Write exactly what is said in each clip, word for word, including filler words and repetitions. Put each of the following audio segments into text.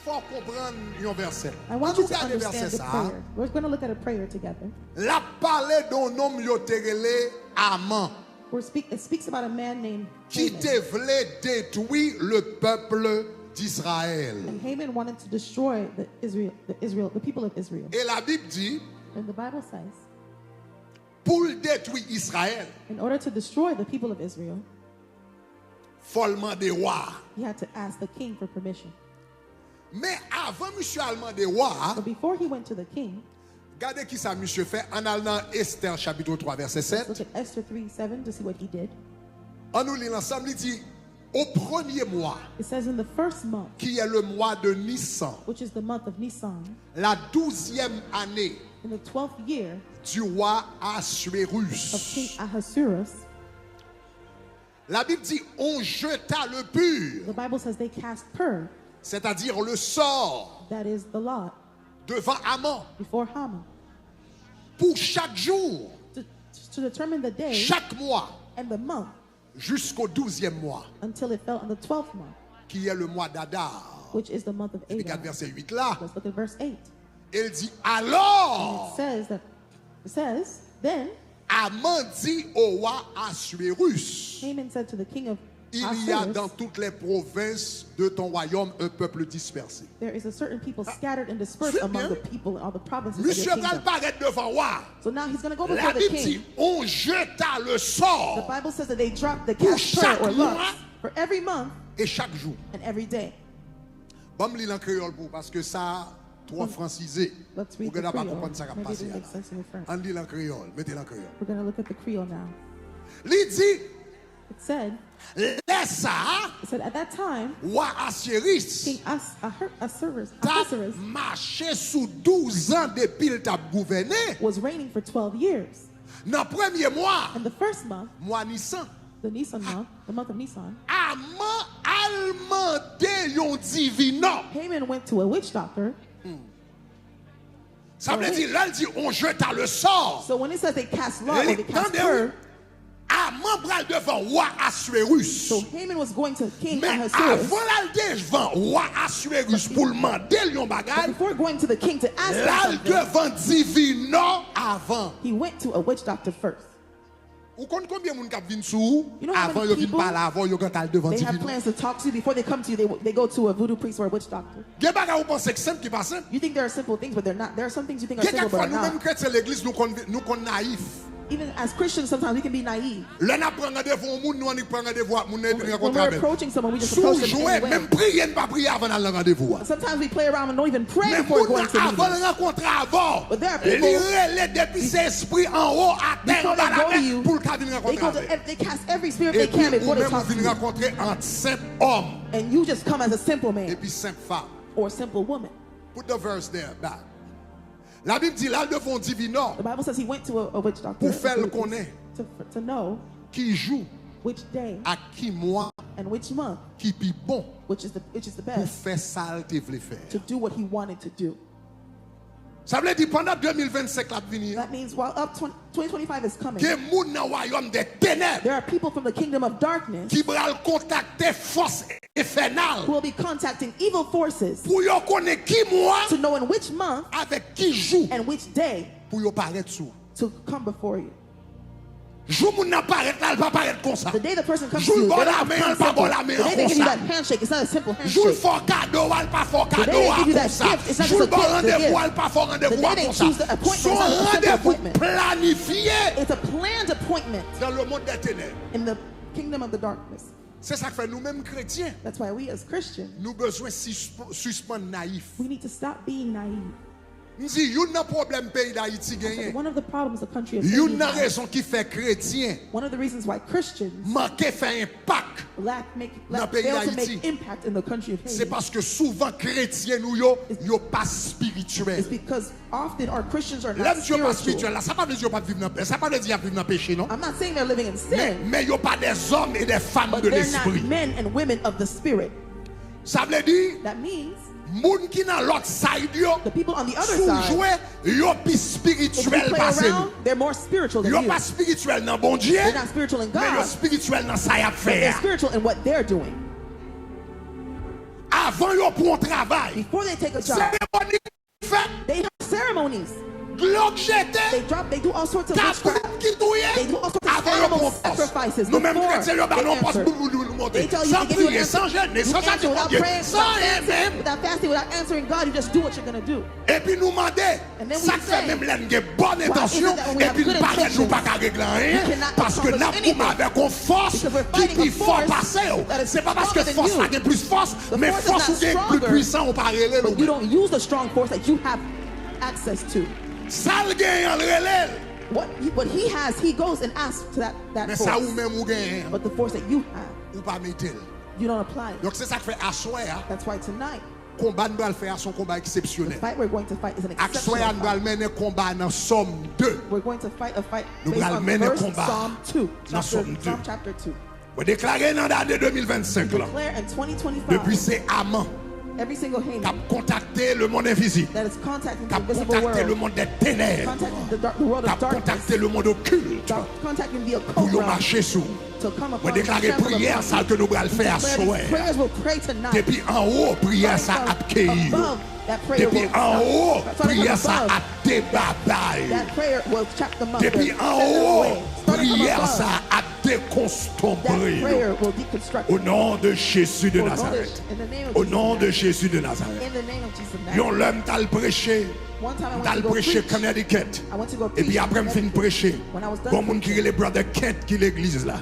Fò w konprann yon vèsè. I want you to understand the prayer. We're going to look at a prayer together. L ap pale de yon nonm yo te rele Aman, We're speak, it speaks about a man named ki Haman. Te vle detwi le pèp d'Izrayèl. And Haman wanted to destroy the Israel, the Israel, the people of Israel. E Labib di, And the Bible says, pou l detwi Izrayèl, in order to destroy the people of Israel, fò l mande wa a. He had to ask the king for permission. Men avan misye al mande wa a, But before he went to the king, gade ki sa misye fè. Ann al nan Esther chapitre trois verset sept. Let's look at Esther three seven to see what he did. Ann nou li l ansanm, li di, au premier mois, It says, in the first month, qui est le mois de Nisan, which is the month of Nisan, la douzième année in the twelfth year du roi of King Ahasuérus. Ahasuerus, Labib di, on jeta le pur, the Bible says they cast pur, c'est-à-dire le sort, that is the lot, devant Aman, before Haman, pour chaque jour, to, to determine the day, chaque mois, and the month, jusqu'au douzième mois, until it fell on the twelfth month, qui est le mois d'Adar. Which is the month of Adar. Epi gad vèsè uit la. Let's look at verse eight. E l di, and it alors, says that, it says, then Aman di au roi Asuérus, Haman said to the king of Asuérus, il y a dans toutes les provinces de ton royaume un peuple dispersé. There is a certain people scattered and dispersed among the people in all the provinces of your kingdom. Misye pral parèt devan wa. So now he's going to go before the king. Labib di, on jeta le sort. The Bible says that they dropped the cast pur or lots for every month e chak jou. And every day. Ban m li l an kreyòl pou ou, paske sa twò fransize. Let's read the Creole. Ou genlè pa konprann sa k ap pase a la. Maybe it makes sense in your French. Ann li l an kreyòl, mete l an kreyòl. We're going to look at the Creole now. Li di, It said, lè sa a, it said, at that time, wa Asuérus, King As-, Ahur-, Asuerus, t ap Ahasuerus mache sou douz an depi l t ap gouvène. Was reigning for twelve years. Nan premye mwa, in the first month, mwa Nisan, the Nisan month, the month of Nisan, Aman al mande yon divinò. Haman went to a witch doctor. Sa vle di, lè l di, on jeta le sort, so when it says they cast lot or they cast pur, Aman pral devan wa Asuérus. So Haman was going to King Ahasuerus. Men avan l al devan wa Asuérus pou l mande l yon bagay, but before going to the king to ask him something, l al devan divinò avan. He went to a witch doctor first. Ou konn konbyen moun k ap vin sou ou avan yo vin pale avè w, yo gentan al devan divinò? You know how many people they have plans to talk to before they come to you, they, they go to a voodoo priest or a witch doctor. Gen bagay ou panse k senp ki pa senp. You think there are simple things, but they're not. There are some things you think are simple, but are not. Gen kèk fwa nou menm kretyen legliz, nou konn, nou konn nayif. Even as Christians, sometimes we can be naive. Lè n ap pran randevou yon moun, nou annik pran randevou ak moun nan epi n rankontre avè l. When we're approaching someone, we just approach them anyway. Si w jwe, menm priye n pa priye avan n al nan randevou a. Sometimes we play around and don't even pray before going to meetings. Men moun nan, avan l rankontre avè w, li rele depi se espri anwo, atè, anba latè, pou l ka vin rankontre avè w. But there are people, before they go to you, they go to ev-, they cast every spirit they can before they talk to you. Epi ou menm ou vin rankontre an senp òm. And you just come as a simple man. Epi senp fanm. Or a simple woman. Put the verse there back. Labib di l al devan yon divinò. The Bible says he went to a, a witch doctor, pou fè l konnen to, to know ki jou which day ak ki mwa and which month ki pi bon which is the, which is the best pou fè sa l te vle fè a. To do what he wanted to do. Sa vle di pandan de mil vennsenk la ap vini an, that means while up twenty, twenty twenty-five is coming, gen moun nan wayòm dè tenèb, there are people from the kingdom of darkness ki pral kontakte fòs enfènal who will be contacting evil forces pou yo konnen ki mwa to know in which month avèk ki jou and which day pou yo parèt sou ou. To come before you. Jou moun nan parèt la, l pa parèt konsa. The day the person comes to you, they don't come simple. Jou l ba w lamen an, l pa ba w lamen an konsa. The day they give you that handshake, it's not a simple handshake. Jou l fè w kado a, l pa fè w kado a konsa. The day they give you that gift, it's not just a gift to give. Jou l ba w randevou a, l pa fè w randevou a konsa. The day they choose the appointment, it's not a simple appointment. Se yon randevou planifye. It's a planned appointment. Dans le monde des ténèbres. In the kingdom of the darkness. Se sa k fè nou menm kretyen, that's why we as Christians, nou bezwen sisp-, sispann nayif. We need to stop being naive. M di, youn nan pwoblèm peyi Dayiti genyen, one of the problems the country of Haiti has, youn nan rezon ki fè kretyen, one of the reasons why Christians, manke fè enpak lack, make, nan lack, peyi Dayiti, fail to make impact in the country of Haiti, se paske souvan kretyen nou yo, yo pa espirityèl. Is because often our Christians are not spiritual. Lè m di yo pa espirityèl la, sa pa vle di yo p ap viv nan, sa pa vle di y ap viv nan peche, non. I'm not saying they're living in sin. Men, men yo pa des hommes et des femmes de l'esprit. But they're not men and women of the spirit. Sa vle di, that means, moun ki nan lòt side yo, the people on the other side, si w jwe, yo pi espirityèl pase nou. If you play around, they're more spiritual than you. Yo pa espirityèl nan Bondye, they're not spiritual in God, men yo espirityèl nan sa y ap fè a. But they're spiritual in what they're doing. Avan yo pran yon travay, before they take a job, seremoni ki fèt, they have ceremonies. Dlo k jete, they drop, they do all sorts of witchcraft, kabrit ki touye, they do all sorts of animal sacrifices before they answer. Nou menm kretyen, yo ba nou yon pòs, boum, boum, boum, nou monte. They tell you, they give you an answer. San jene, san jene, san chèche Bondye, san anyen menm. You answer without praying, without fasting, without answering God, you just do what you're gonna do. Epi nou mande, sa k fè menm lè n gen bòn entansyon, epi n parèt, nou pa ka regle anyen, paske n ap goumen avèk yon fòs ki pi fò pase w. Se pa paske fòs la gen plis fòs, men fòs ou gen ki pi pwisan, ou pa rele l ou menm. But you don't use the strong force that you have access to. Sa l genyen an, l rele l. What he, what he has, he goes and asks to that, that force. Men sa ou menm ou genyen an, but the force that you have, ou pa mete l. You don't apply it. Donk, se sa k fè aswè a, that's why tonight, konba n pral fè a se yon konba eksepsyonèl. The fight we're going to fight is an exceptional fight. Aswè a, n pral mennen konba nan Sòm de. We're going to fight a fight based on verse Psalm two, chapter, Sòm two. Nou pral mennen konba nan Sòm de. Mwen deklare nan ane de mil vennsenk la, we declare in twenty twenty-five, depi se Haman, every single Haman, k ap kontakte lemonn envizib, that is contacting the invisible world, k ap kontakte lemonn dè tenèb, contacting the dark, the world of darkness, k ap kontakte lemonn okilt, dark, contacting the occult realm, pou yo mache sou ou. Mwen deklare priyè sa ke nou pral fè aswè a, depi anwo, priyè sa ap keyi yo. Depi anwo, priyè sa ap debaba yo. Depi anwo, priyè sa ap dekonstonbre yo. O non de Jezi de Nazarèt. O non de Jezi de Nazarèt. Yon lè m t al preche, m t al preche Connecticut. Epi apre m fin preche, gon moun ki rele Brother Kent ki legliz la.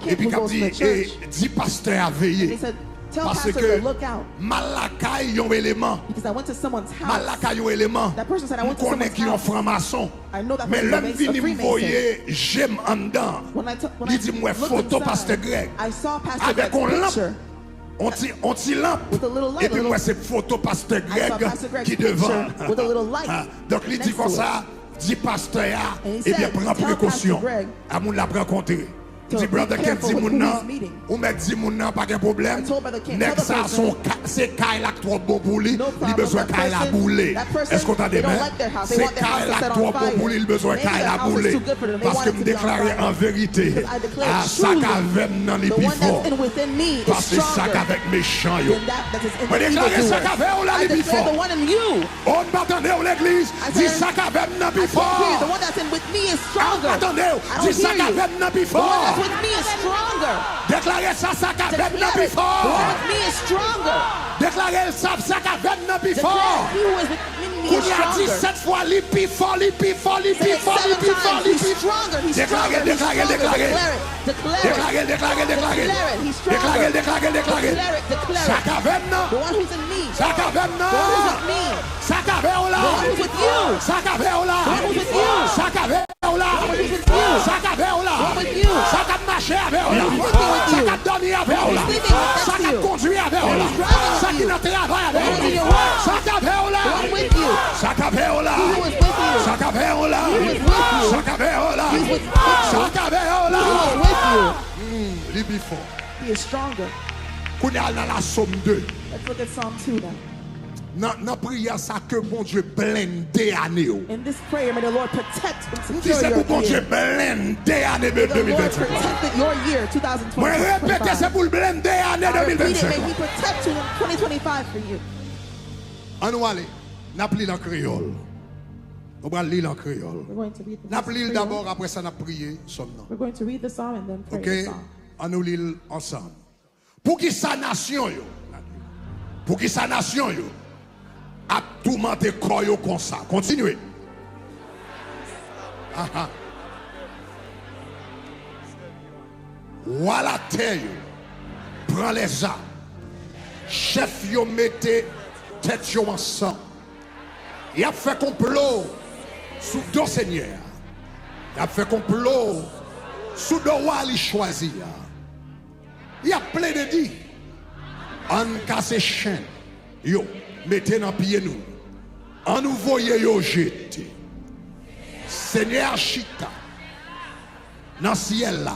Epi k ap di, e, di pastè a veye. Paske m al lakay yon eleman. M al lakay yon eleman. M konnen ki yon franmason. Men lè m vini, m voye je m anndan. Li di m wè foto pastè Greg avèk yon lanp. On ti, on ti lanp, epi m wè se foto pastè Greg ki devan. Donk li di konsa, di pastè a, ebyen, pran prekosyon. A moun l ap rankontre. M di, Brother Kent, di moun nan, ou mèt di moun nan, pa gen pwoblèm. Nèg sa a se yon ka-, se kay la k twò bon pou li, li bezwen kay la boule. Èske w tande m? Se kay la k twò bon pou li, li bezwen kay la boule. Paske m deklare an verite, a, sa k avè m nan li pi fò pase sa k avèk mechan yo. Mwen deklare sa k avè w la, li pi fò. O, m pa tande w, legliz. Di sa k avè m nan pi fò. A, m pa tande w. Di sa k avè m nan pi fò. Deklare sa, sa k avè m nan pi fò. Deklare l sa, sa k avè m nan pi fò. Kounye a, di sèt fwa, li pi fò, li pi fò, li pi fò, li pi fò, li pi fò. Deklare, deklare, deklare. Deklare, deklare, deklare. Deklare, deklare, deklare. Sa k avè m nan. Sa k avè m nan. Sa k avè w la. Sa k avè w la. Sa k avè w la. Sa k ap mache avè w la. Sa k ap dòmi avè w la. Sa k ap kondui avè w la. Sa ki nan travay avè w la. Sa k avè w la. Sa k avè w la. Sa k avè w la. Sa k avè w la. Sa k avè w la. Hmm, li pi fò. Kounye a, al nan la Sòm de. Let's look at Psalm two now. Nan, nan priyè sa, ke Bondye blende ane w. In this prayer, may the Lord protect and secure your year. M di se pou Bondye blende ane de de mil vennsenk la. May the Lord protect your year, two thousand twenty-five. Mwen repete, se pou l blende ane de mil vennsenk la. I repeat it, may He protect you in twenty twenty-five for you. Ann nou ale. N ap li l an kreyòl. Nou pral li l an kreyòl. We're going to read the N ap li l kreyòl. Dabò, apre sa n ap priye sòm nan. We're going to read the psalm and then pray the psalm. Ok? Ann nou li l ansanm. Poukisa nasyon yo, poukisa nasyon yo ap toumante kò yo konsa? Kontinye. Aha. Wa latè yo pran lèzam. Chèf yo mete tèt yo ansanm. Y ap fè konplo sou do Senyè a. Y ap fè konplo sou do wa li chwazi a. Y ap plede di, ann kase chenn yo mete nan pye nou. Ann nou voye yo jete. Senyè a chita nan syèl la,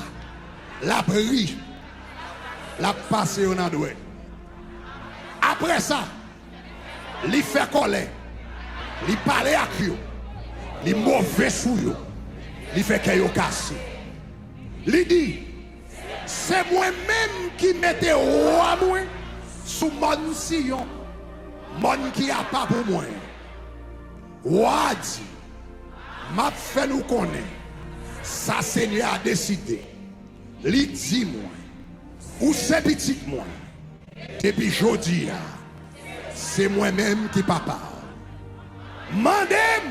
l ap ri, l ap pase yo nan dwèt. Apre sa, li fè kòlè, li pale ak yo, li move sou yo, li fè kè yo kase. Li di, se mwen menm ki mete wa mwen sou mòn Siyon, mòn ki apa pou mwen. Wa a di, m ap fè nou konnen sa Senyè a deside. Li di mwen, ou se pitit mwen. Depi jodi a, se mwen menm ki papa w. Mande m,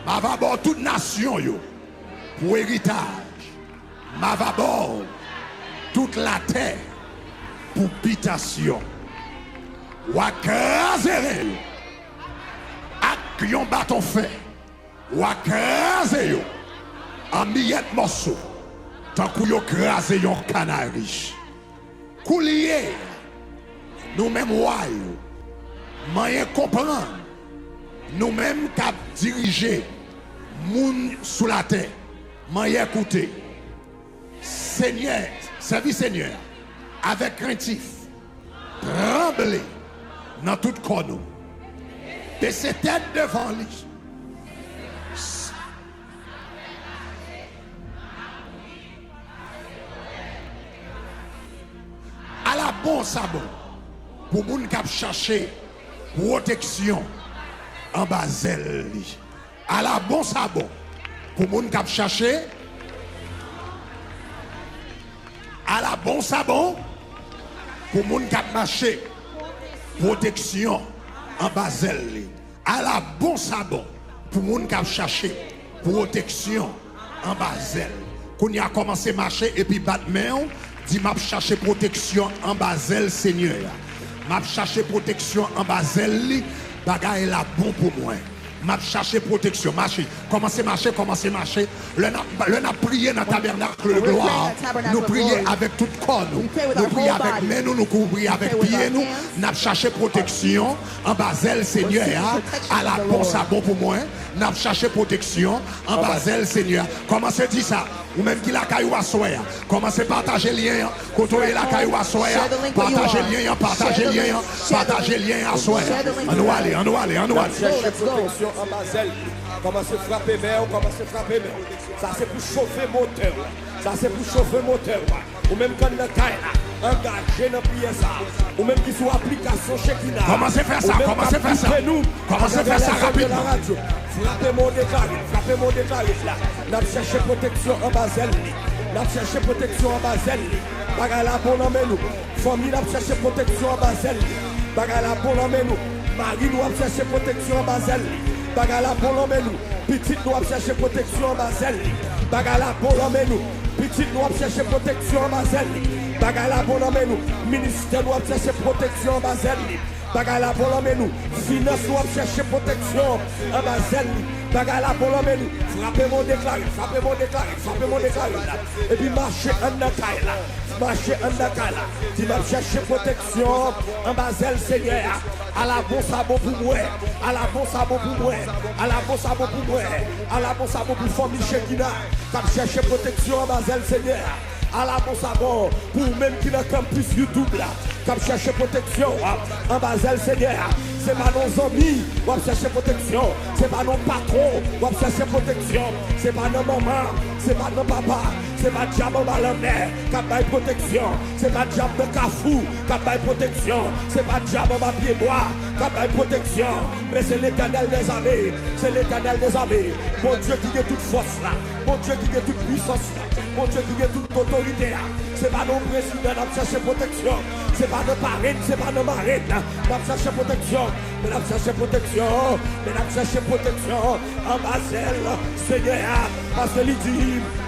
m ava ba w tout nasyon yo pou eritaj. M ava ba w tout latè pou bitasyon. W a kraze ren yo ak yon baton fè. W a kraze yo an miyèt mòso, tankou yo kraze yon kanari. Koulye a, nou menm wa yo, manyen konprann, nou menm k ap dirije moun sou latè, manyen koute. Senyè, sèvi Senyè a avèk krentif, tranble nan tout kò nou, bese tèt devan li. Ala bon sa bon pou moun k ap chache pwoteksyon anba zèl li. Ala bon sa bon pou moun k ap chache. Ala bon sa bon pou moun k ap mache pwoteksyon anba zèl li. Ala bon sa bon pou moun k ap chache pwoteksyon anba zèl. Kounye a, kòmanse mache epi bat men w, di, m ap chache pwoteksyon anba zèl Senyè a. M ap chache pwoteksyon anba zèl li. Bagay la bon pou mwen. M ap chache pwoteksyon. Mache. Kòmanse mache, kòmanse mache. Lè n ap, lè n ap priye nan tabènak de glwa, nou priye avèk tout kò nou. Nou priye avèk men nou, nou kouvri avèk pye nou. N ap chache pwoteksyon anba zèl Senyè a. Ala bon sa bon pou mwen. N ap chache pwoteksyon anba zèl Senyè a. Kòmanse di sa. Ou menm ki lakay ou aswè a, kòmanse pataje lyen an. Kote w ye lakay ou aswè a, pataje lyen an, pataje lyen an, pataje lyen an aswè a. Ann nou ale, ann nou ale, ann nou ale. Chèche pwoteksyon anba zèl li. Kòmanse frape men w, kòmanse frape men w. Sa se pou chofe motè w. Sa se pou chofe motè w. Ou menm k anndan kay la, angaje nan priyè sa a. Ou menm ki sou aplikasyon Shekinah, kòmanse fè sa, kòmanse fè sa. Kòmanse fè sa rapidman. Frape men w deklare, frape men w deklare la. N ap chèche pwoteksyon anba zèl li. N ap chèche pwoteksyon anba zèl li. Bagay la bon nan men nou. Fanmi n ap chèche pwoteksyon anba zèl li. Bagay la bon nan men nou. Mari nou ap chèche pwoteksyon anba zèl li. Bagay la bon nan men nou. Pitit nou ap chèche pwoteksyon anba zèl li. Bagay la bon nan men nou. Pitit nou ap chèche pwoteksyon anba zèl li. Bagay la bon nan men nou. Ministè nou ap chèche pwoteksyon anba zèl li. Bagay la bon nan men nou. Finans nou ap chèche pwoteksyon anba zèl li. Bagay la bon nan men nou. Frape men w deklare, frape men w deklare, frape men w deklare la. Epi mache anndan kay la. Mache anndan kay la. Di, m ap chèche pwoteksyon anba zèl Senyè a. Ala bon sa bon pou mwen. Ala bon sa bon pou mwen. Ala bon sa bon pou mwen. Ala bon sa bon pou fanmi Shekinah k ap chèche pwoteksyon anba zèl Senyè a. Ala bon sa bon pou ou menm ki nan kanpis YouTube la, k ap chèche pwoteksyon w anba zèl Senyè a. Se pa nan zanmi w ap chèche pwoteksyon. Se pa nan patwon w ap chèche pwoteksyon. Se pa nan manman, se pa nan papa, se pa dyab anba lanmè k ap bay pwoteksyon. Se pa dyab nan kafou k ap bay pwoteksyon. Se pa dyab anba pyebwa k ap bay pwoteksyon. Men se Letènèl dèzame. Se Letènèl dèzame. Bondye ki gen tout fòs la. Bondye ki gen tout pwisans la. Bondye ki gen tout otorite a. Se pa nan prezidan n ap chèche pwoteksyon. Se pa nan parenn, se pa nan marenn n ap chèche pwoteksyon. Men n ap chèche pwoteksyon. Men n ap chèche pwoteksyon anba zèl Senyè a. Paske li di,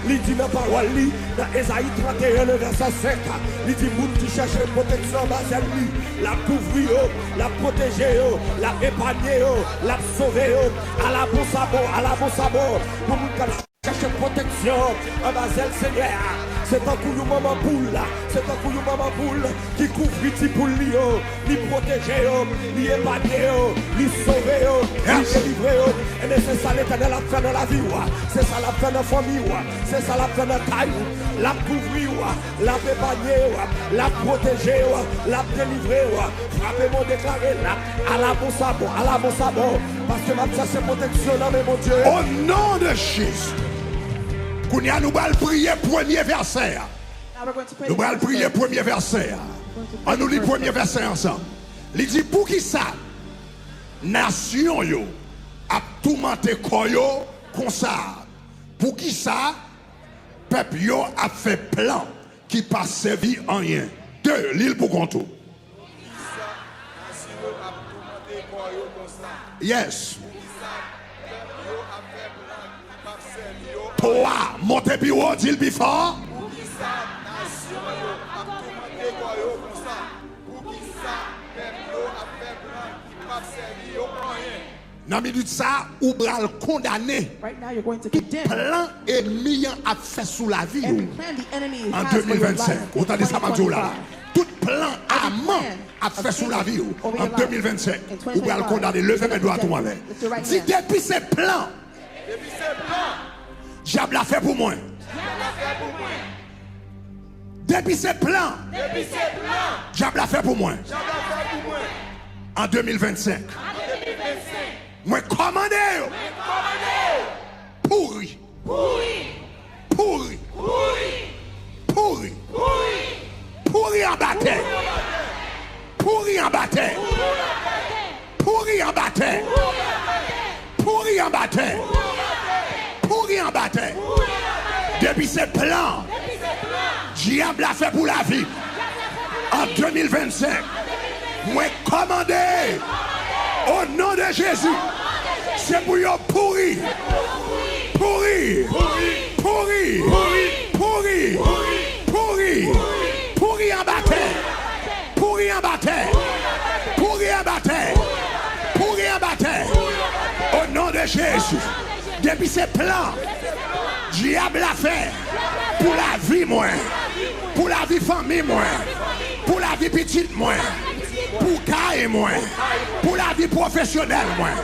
li di nan pawòl li, nan Ezayi trannteyen, vèsè senk, li di, moun ki chèche pwoteksyon anba zèl li, l ap kouvri yo, l ap pwoteje yo, l ap epanye yo, l ap sove yo. Ala bon sa bon, ala bon sa bon pou moun k ap chèche pwoteksyon anba zèl Senyè a. Se tankou yon manman poul, se tankou yon manman poul ki kouvri ti poul li yo, li pwoteje yo, li epanye yo, li sove yo, li delivre yo. Ebyen, se sa Letènèl ap fè nan lavi w, se sa l ap fè nan fanmi w, se sa l ap fè nan kay ou. L ap kouvri w, l ap epanye w, l ap pwoteje w, l ap delivre w. Frape men w deklare la. Ala bon sa bon, ala bon sa bon. Paske m ap chèche pwoteksyon nan men Bondye. O non de Jezi. Kounye a, nou pral priye premye vèsè a. Now we're going to pray Nou pral priye premye vèsè a. An nou li premye vèsè ansanm. Li di, poukisa nasyon yo ap toumante kò yo konsa? Poukisa pèp yo ap fè plan ki pa sèvi anyen? De, li l pou kont ou. Poukisa nasyon yo ap toumante kò yo konsa? Yes. Poukisa pèp yo ap fè plan ki p ap sèvi yo anyen? Twa, monte pi wo, di l pi fò. Poukisa nasyon yo ap toumante kò yo konsa? Poukisa pèp yo ap fè plan ki p ap sèvi yo anyen? Nan minit sa, ou pral kondane plan enmi an ap fè sou lavi w an de mil vennsenk. Ou tande sa m ap di w la? Tout plan Aman ap fè sou lavi w an de mil vennsenk, ou pral kondane. Leve men dwat ou anlè. Di, depi se plan Dyab la fè pou mwen. Depi se plan Dyab la fè pou mwen an de mil vennsenk, mwen kòmande yo pouri. Pouri. Pouri. Pouri anba tè. Pouri anba tè. Pouri anba tè. Pouri anba tè. Pouri anba tè. Depi se plan Dyab la fè pou lavi m an de mil vennsenk, mwen kòmande, o non de Jezi, se pou yo pouri. Pouri. Pouri. Pouri. Pouri anba tè. Pouri anba tè. Pouri anba tè. Pouri anba tè. O non de Jezi. Depi se plan Dyab la fè pou lavi mwen, pou lavi fanmi mwen, pou lavi pitit mwen, pou kay mwen, pou lavi pwofesyonèl mwen,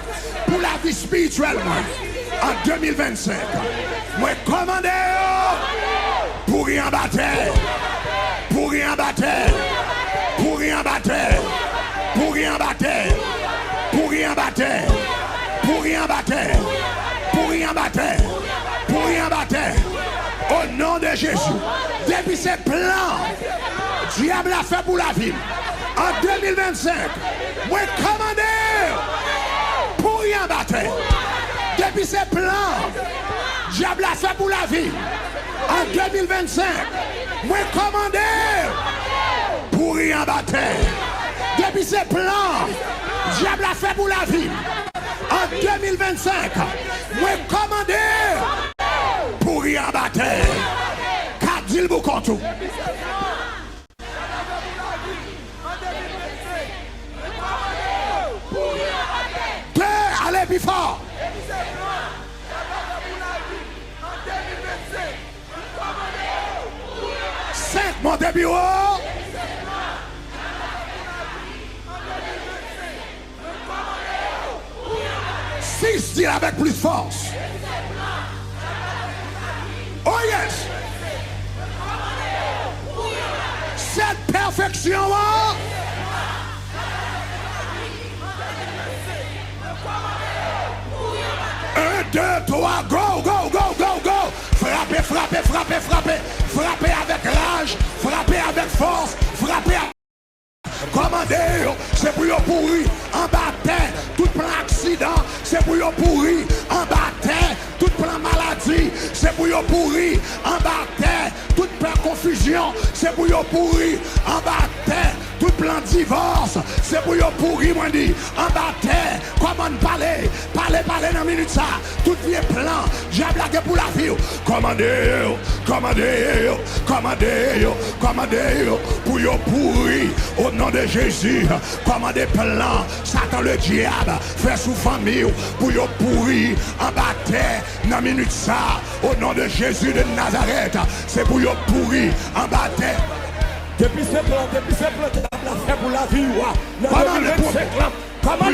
pou lavi espirityèl mwen, an de mil vennsenk, mwen kòmande yo pouri anba tè. Pouri anba tè. Pouri anba tè. Pouri anba tè. Pouri anba tè. Pouri anba tè. Pouri anba tè. Pouri anba tè. O non de Jezi. Depi se plan Dyab la fè pou lavi m an de mil vennsenk, mwen kòmande pouri anba tè. Depi se plan Dyab la fè pou lavi m an de mil vennsenk, mwen kòmande pouri anba tè. Depi se plan Dyab la fè pou lavi m an de mil vennsenk, mwen kòmande pouri anba tè. Kat, di l pou kont ou. De, ale pi fò. Senk, monte pi wo. Sis, di l avèk plis fòs. Oh yes. Sèt, pèfeksyon an. En, de, twa, go, go, go, go, go. Frape, frape, frape, frape. Frape avèk raj, frape avèk fòs, frape avèk Kòmande yo, se pou yo pouri anba tè. Tout plan aksidan, se pou yo pouri anba tè. Tout plan maladi, se pou yo pouri anba tè. Tout plan konfizyon, se pou yo pouri anba tè. Tout plan divòs, se pou yo pouri, mwen di, anba tè. Kòmann pale, pale, pale nan minit sa. Tout vye plan dyab la gen pou lavi w, kòmande yo, kòmande yo, kòmande yo, kòmande yo pou yo pouri, o non de Jezi. Kòmande plan Satan Ledyab fè sou fanmi w pou yo pouri anba tè nan minit sa, o non de Jezi de Nazarèt. Se pou yo pouri anba tè. Depi se plan, depi se plan dyab la fè pou lavi w a, nan de mil vennsenk la, kòmande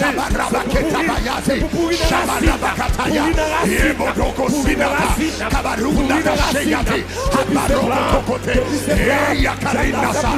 Shabarabaketabayati, Shabarabakataya, Yebodokosinata, Kabarundakasheyati, Habarokotokote, Eyakarinasa,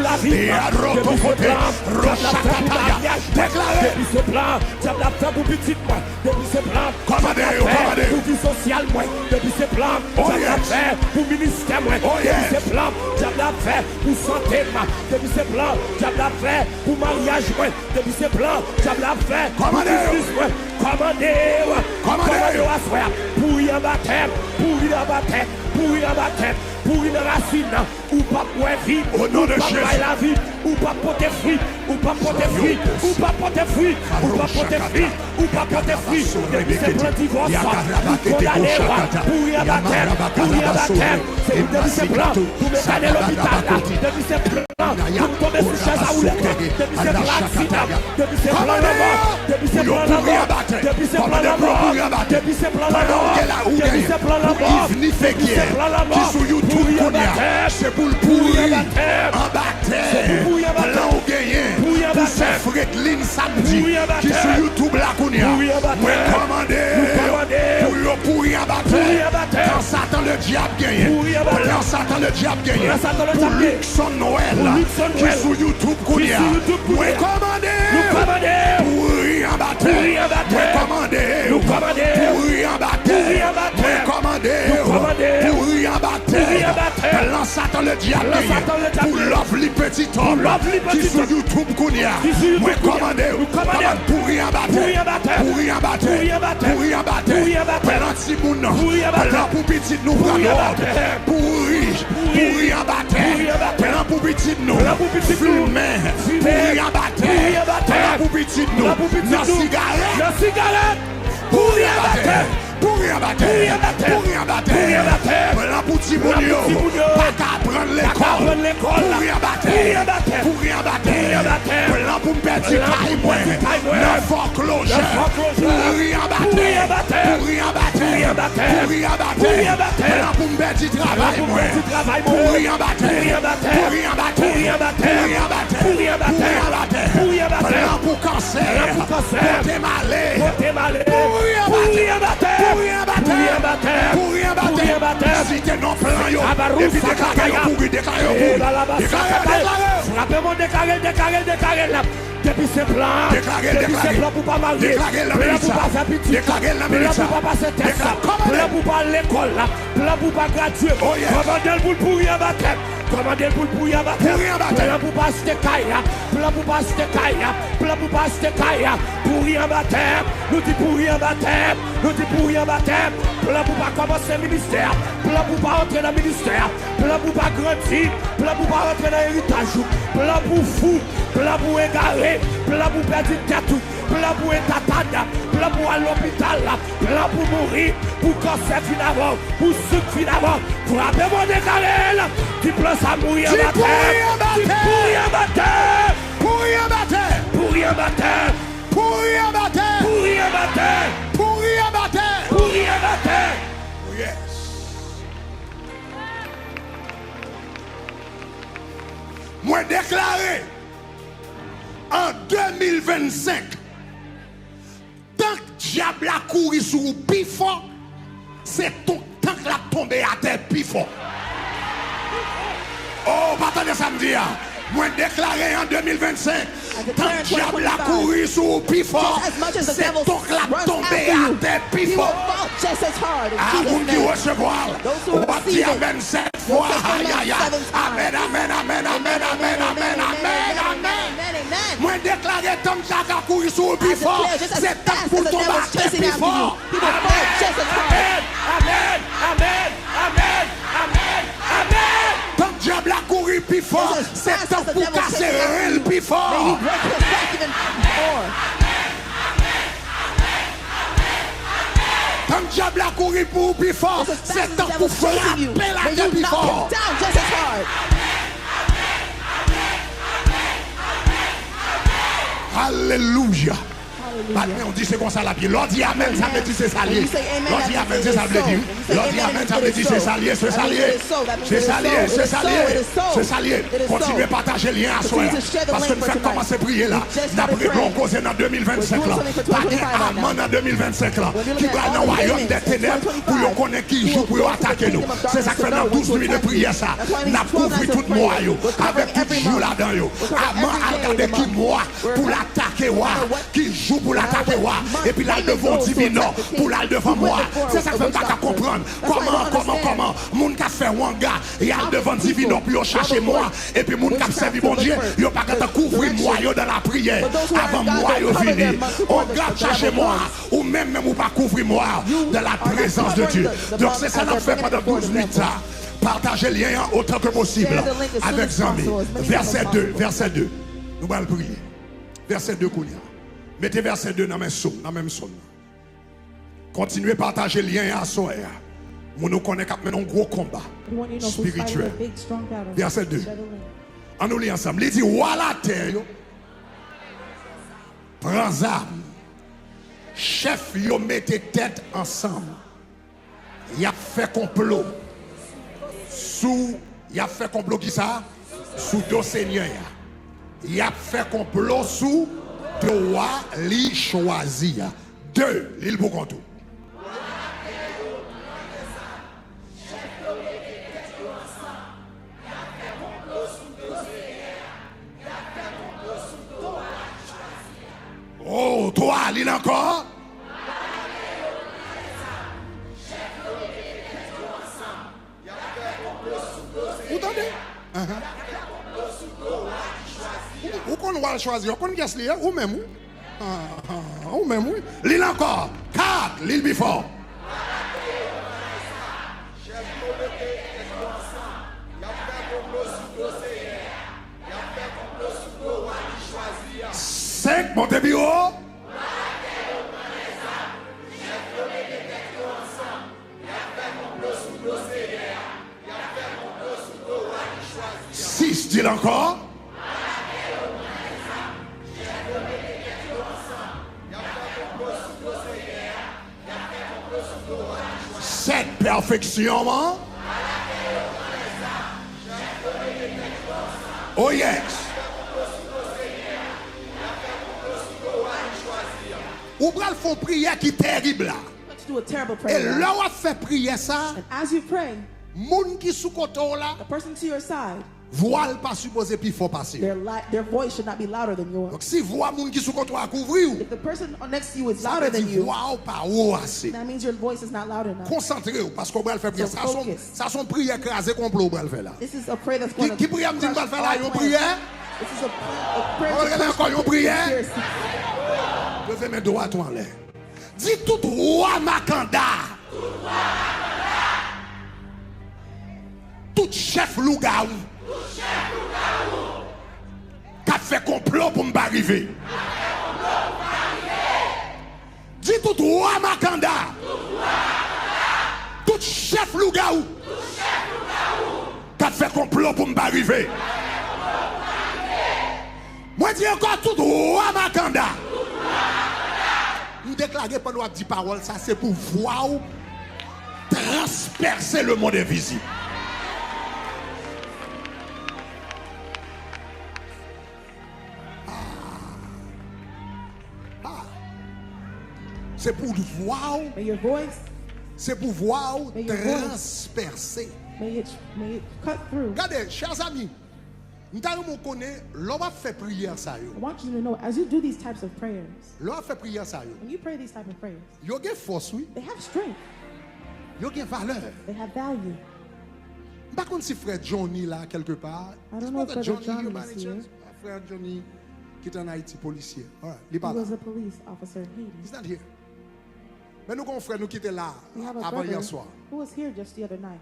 Yarotokote, Roshakataya. Deklare. Depi se plan dyab la ap fè pou pitit mwen, depi se plan dyab la ap fè pou vi sosyal mwen, depi se plan dyab la ap fè pou ministè mwen, depi se plan dyab la ap fè pou sante m, depi se plan dyab la ap fè pou maryaj mwen, depi se plan dyab la ap fè pou biznis mwen, kòmande w, kòmande w aswè a, pouri anba tè m, pouri anba tè m, pouri anba tè m, pouri nan rasin nan. Ou p ap wè vi, ou p ap bay lavi, ou p ap pote fwi, ou p ap pote fwi, ou p ap pote fwi, ou p ap pote fwi, ou p ap pote fwi. Depi se plan divòs, nou kondane w, pouri anba tè, pouri anba tè. Se pou depi se plan pou m etène lopital la, depi se plan pou m tonbe sou chèz a woulèt la, depi se plan aksidan, depi se plan lanmò, depi se plan lanmò, depi se plan lanmò, depi se plan lanmò, depi se plan lanmò, depi se plan lanmò, ki sou YouTube kounye a, se pou l pouri anba tè. Plan w genyen pou sè Fredlin Samdi ki sou YouTube la kounye a, mwen kòmande pou yo pouri anba tè. Tan Satan Ledyab genyen, plan Satan Ledyab genyen pou Luckson Noël ki sou YouTube kounye a, mwen kòmande pouri anba tè. Mwen kòmande pouri anba tè. Mwen kòmande pouri anba tè. Plan Satan Ledyab genyen pou Lovely Petit Homme ki sou YouTube kounye a, mwen kòmande w, kòmande pouri anba tè. Pouri anba tè. Pouri anba tè. Plan timoun nan, plan pou pitit nou pran dwòg, pouri, pouri anba tè. Plan pou pitit nou fimen, pouri anba tè. Plan pou pitit nou nan sigarèt, pouri anba tè. Pouri anba tè. Pouri anba tè. Plan pou timoun yo pa ka aprann lekòl, pouri anba tè. Pouri anba tè. Plan pou m pèdi kay mwen nan foreclosure, pouri anba tè. Pouri anba tè. Pouri anba tè. Plan pou m pèdi travay mwen, pouri anba tè. Pouri anba tè. Pouri anba tè. Plan pou kansè, kote m ale, pouri anba tè. Pouri anba tè. Pouri anba tè. Pouri anba tè. Site non plan yo epi deklare yo pouri, deklare yo pouri. Deklare, deklare. Frape mwen, deklare, deklare, deklare la. Depi se plan, depi se plan pou pa marye, plan pou pa fè pitit, plan pou pa pase tès, plan pou pa al lekòl la, plan pou pa gradye. Kòmande l pou l pouri anba tè. Kòmande l pou l pouri anba tè. Plan pou pa achte kay la, plan pou pa achte kay la, plan pou pa achte kay la, pouri anba tè. Nou di pouri anba tè. Nou di pouri anba tè. Plan pou pa kòmanse ministè, plan pou pa antre nan ministè, plan pou pa grandi, plan pou pa rantre nan eritaj ou, plan pou fou, plan pou egare, plan pou pèdi tèt ou, plan pou entatad, plan pou al lopital, plan pou mouri, pou kansè fin avè w, pou sik fin avè w. Frape mwen, deklare l. Di plan sa mouri anba tè. Di pouri anba tè. Di pouri anba tè. Pouri anba tè. Pouri anba tè. Pouri anba tè. Pouri anba tè. Pouri anba tè. Pouri anba tè. Oh yes. Mwen deklare an de mil vennsenk, tank dyab la kouri sou ou pi fò, se ton tank l ap tonbe atè pi fò. Oh, ou pa tande sa m di a? Mwen deklare an de mil vennsenk, tank dyab la kouri sou ou pi fò, se tank l ap tonbe atè pi fò. A, moun ki resevwa l, w ap di amèn sèt fwa. Ayaya. Amèn, amèn, amèn, amèn, amèn, amèn, amèn, amèn. Mwen deklare tank sa ka kouri sou ou pi fò, se tank pou l tonbe atè pi fò. Amèn, amèn, amèn, amèn, amèn, amèn. Tank dyab la kouri pi fò, se tank pou kase ren l pi fò. Tank dyab la kouri pou ou pi fò, se tank pou frape l atè pi fò. Alelouya. Bat men, w di se konsa l ap ye. Lè w di amèn, sa vle di se sa l ye. Lè w di amèn, se sa l vle di. Lè w di amèn, sa vle di se sa l ye, se sa l ye. Se sa l ye, se sa l ye. Se sa l ye. Kontinye pataje lyen aswè a. Paske n fèk kòmanse priye la. N ap regle yon koze nan de mil vennsenk lan. Pa gen aman nan de mil vennsenk lan ki pral nan wayòm dè tenèb pou yo konnen ki jou pou yo atake nou. Se sa k fè nan douz nuit de priyè sa, n ap kouvri tout mwa yo avèk tout jou ladan yo. Aman al gade ki mwa pou l atake w a, ki jou pou l atake w a, epi l al devan yon divinò pou l al devan mwa. Se sa k fè m pa ka konprann kòman, kòman, kòman moun k ap fè wanga, y al devan divinò pou yo chache mwa, epi moun k ap sèvi Bondye, yo pa gentan kouvri mwa yo nan lapriyè avan mwa yo vini. Wanga ap chache mwa, ou menm, menm ou pa kouvri mwa dans la présence de Dieu. Donk, se sa n ap fè pandan douz nuit sa. Pataje lyen an otan ke posib avèk zanmi. Vèsè de, vèsè de. Nou pral priye. Vèsè de kounye a. Mete vèsè de nan men sou, nan menm sou. Kontinye pataje lyen an aswè a. Moun ou konnen k ap mennen yon gwo konba espirityèl. Vèsè de. Ann nou li ansanm. Li di, wa latè yo pran zam. Chèf yo mete tèt ansanm. Y ap fè konplo sou, y ap fè konplo kisa? Sou do Senyè a. Y ap fè konplo sou do wa li chwazi a. De, li l pou kont ou. Oh, twa, li l ankò. Ou tande? Ahan. Ou, ou konn wa l chwazi, ou konn kiyès li ye, ou menm, wi. Ah, ah, ou menm, wi. Li l ankò. Kat, li l pi fò. Senk, monte pi wo. Sis, di l ankò. Sèt, pèfeksyon an. Oh yes. Ou pral fè yon priyè ki terib la. Going to do a terrible prayer. E lè w ap fè priyè sa, and as you pray, moun ki sou kote w la, the person to your side, vwa l pa sipoze pi fò pase w. Their, li, their voice should not be louder than yours. Donk, si vwa moun ki sou kote w a kouvri w, if the person next to you is louder than you, sa vle di vwa w pa wo ase. That means your voice is not loud enough. Konsantre w, paske w pral fè priyè. So sa se yon, focus. Sa se yon priyè kraze konplo w pral fè la. This is a prayer that's going to crush all plans. Ki, ki priyè m di m pral fè la? Yon priyè? This is a, a prayer to crush all conspiracies. Mwen pral fè ankò yon priyè. Leve men dwat ou anlè. Di tout wa makanda. Tout chèf lougawou k ap fè konplo pou m pa rive. Di tout wa makanda. Tout chèf lougawou k ap fè konplo pou m pa rive. Mwen di ankò, tout wa makanda. M deklare pandan w ap di pawòl sa, se pou vwa w transpèse le monde envizib. Ah. Ah. Se pou vwa w. May your voice, se pou vwa w may your voice transpèse. May it, may it cut through. Gade, chè zanmi, m ta renmen w konnen, lè w ap fè priyè sa yo, I want you to know, as you do these types of prayers, lè w ap fè priyè sa yo, when you pray these type of prayers, yo gen fòs, wi. They have strength. Yo gen valè. They have value. M pa konn si frè Johnny la kèlkepa. I don't know if Brother Johnny is here. Frè Johnny ki te ann Ayiti, polisye. Alright, li pa la. He was a police officer in Haiti. He's not here. Men nou gen yon frè nou ki te la avan yè swa. We have a brother who was here just the other night.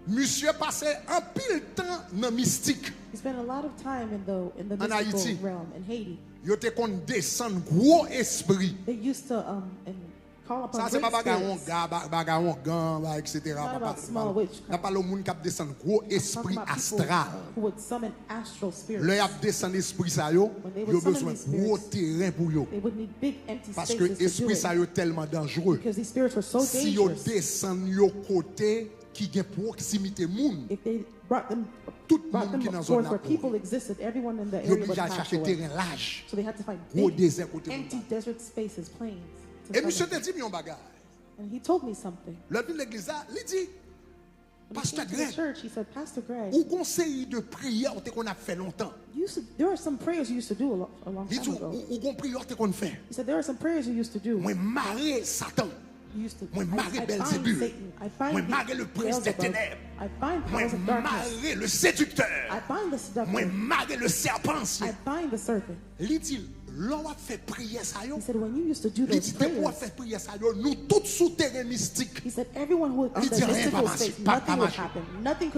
Misye pase anpil tan nan mistik. He spent a lot of time in the, in the mystical realm in Haiti. Ann Ayiti, yo te konn desann gwo espri. They used to, um, and Sa se pa bagay ongan, bagay ongan, etsetera. N ap pale yon moun k ap desann gwo espri astral. Lè y ap desann espri sa yo, yo bezwen gwo teren pou yo. Paske espri sa yo tèlman danjere. Si yo desann yo kote ki gen pwoksimite moun, tout moun ki nan zòn nan ap mouri. Yo blije al chache teren laj, gwo dezè kote moun ta. E misye te di m yon bagay. Lè l vin legliz la, li di, Pastè Greg, ou gon seri de priyè ou te konn ap fè lontan. Li di, ou gon priyè ou te konn fè. Mwen mare Satan. Mwen mare Bèlzebib. Mwen mare le prens dè tenèb. Mwen mare le sediktè. Mwen mare le sèpan ansyen. Li di, lè w ap fè priyè sa yo, li di, depi w ap fè priyè sa yo, nou tout sou teren mistik. Li di, anyen pa mache, pa, pa mache.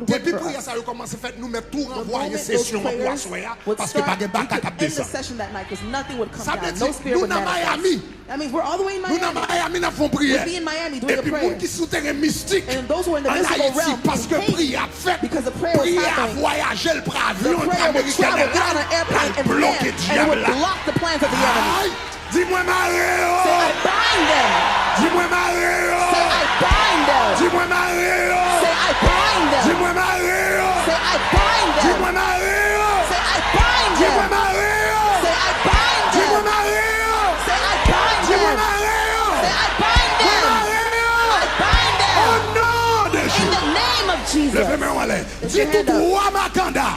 Depi priyè sa yo kòmanse fèt, nou mèt tou ranvwaye sesyon an pou aswè a, paske pa gen baka k ap desann. Sa vle di, nou nan Miami. Nou nan Miami, n ap fè yon priyè. Epi moun ki sou teren mistik ann Ayiti, paske priyè ap fèt, priyè a vwayaje, l pran avyon, l pran American Airlines, l al bloke dyab la. Ay! Di mwen mare yo! Di mwen mare yo! Di mwen mare yo! Di mwen mare yo! Di mwen mare yo! Di mwen mare yo! Di mwen mare yo! Mwen mare yo! O non de Jezi! Leve men w anlè. Di tout wa makanda.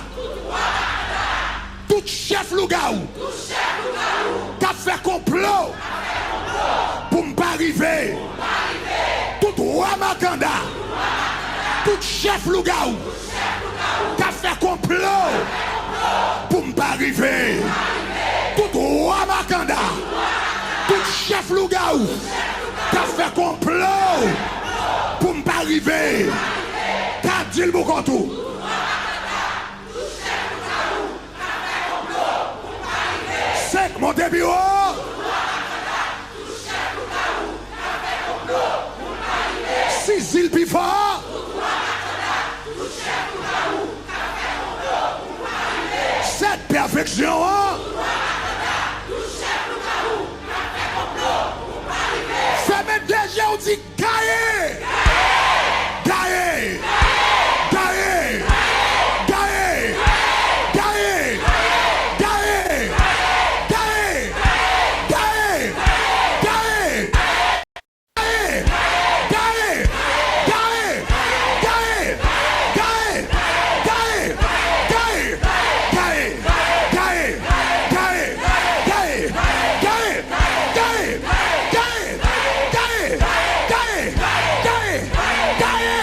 Tout chèf lougawou k ap fè konplo pou m pa rive. Tout wa makanda, tout chèf lougawou k ap fè konplo pou m pa rive. Tout wa makanda, tout chèf lougawou k ap fè konplo pou m pa rive. Ka di l pou kont ou. Senk, monte pi wo. Sis, di l pi fò. Sèt, pèfeksyon an. Fèmen de je w, di, Gaye! Gaye! Gaye! Gaye! Gaye! Gaye! Gaye! Gaye! Gaye! Gaye!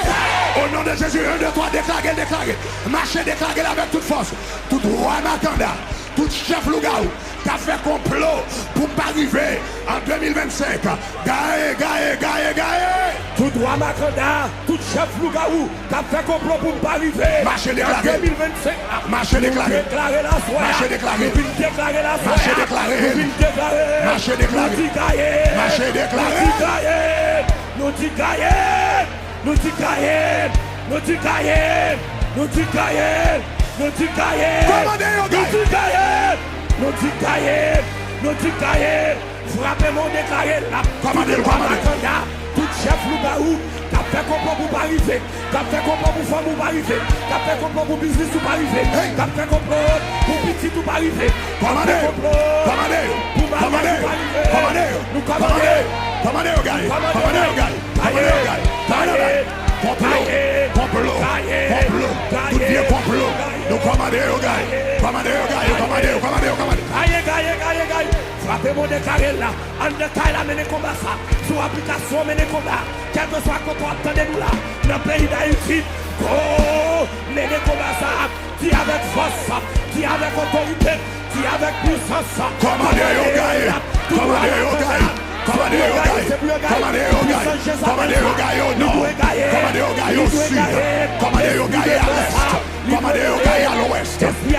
O non de Jezi, en, de, twa, deklare, deklare. Mache deklare l avèk tout fòs. Tout wa makanda, tout chèf lougawou k ap fè konplo pou m pa rive an de mil vennsenk. Gaye, gaye, gaye, gaye! Tout wa makanda, tout chèf lougawou k ap fè konplo pou m pa rive. Mache deklare. An de mil vennsenk, mache deklare. Nou deklare l aswè a. Mache deklare. Nou vin deklare l aswè a. Mache deklare. Nou vin deklare. Mache deklare. Nou di gaye. Mache deklare. Nou di gaye. Nou di gaye. Nou di gaye. Nou di gaye. Nou di gaye. Kòmande yo gaye. Nou di gaye. Nou di gaye. Nou di gaye. Frape men w, deklare l. Kòmande l, kòmande l. Tout wa makanda, tout chèf lougawou k ap fè konplo pou w pa rive, k ap fè konplo pou fanmi w pa rive, k ap fè konplo pou biznis ou pa rive, k ap fè konplo pou pitit ou pa rive, k ap fè konplo pou maryaj ou pa rive. Nou kòmande. Kòmande yo gaye. Kòmande yo gaye. Kòmande yo gaye. Kòmande yo gaye. Konplo, konplo, konplo. Tout vye konplo. Nou kòmande yo gaye. Kòmande yo gaye. Kòmande yo, kòmande yo, kòmande. Gaye, gaye, gaye, gaye. Frape men w, deklare l la. Anndan kay la, mennen konba sa. Sou aplikasyon, mennen konba. Kèlkeswa kote w ap tande nou la, nan peyi Dayiti, go! Mennen konba sa. Di avèk fòs, di avèk otorite, di avèk pisans. Kòmande yo gaye! Kòmande yo gaye! Kòmande yo gaye! Kòmande yo gaye! Kòmande yo gaye o non! Kòmande yo gaye o si! Kòmande yo gaye a lès! Kòmande yo gaye a lwès!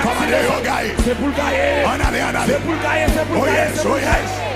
Kòmande yo gaye! Ann ale, ann ale! Oh yes, oh yes!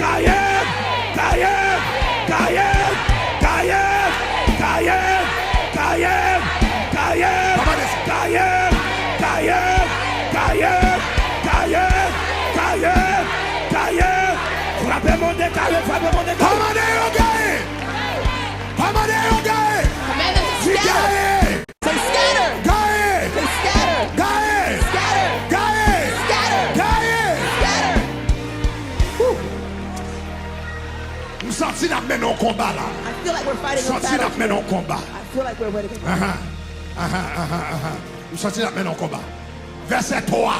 Kayèm! Kayèm! Kayèm! Kayèm! Kayèm! Kayèm! Kayèm! Kayèm! Kayèm! Kayèm! Kayèm! Kayèm! Kayèm! Frape monde kare, frape monde kare. Kòmande yo gaye! Kòmande yo gaye! Command them to scatter. Gaye! Say scatter. Gaye! Say scatter. Gaye! Scatter. Gaye! Scatter. Gaye! Scatter. Woo! M santi n ap mennen yon konba la. I feel like we're fighting a battle. M santi n ap mennen yon konba. I feel like we're winning. Aha, aha, aha, aha. M santi n ap mennen yon konba. Vèsè twa.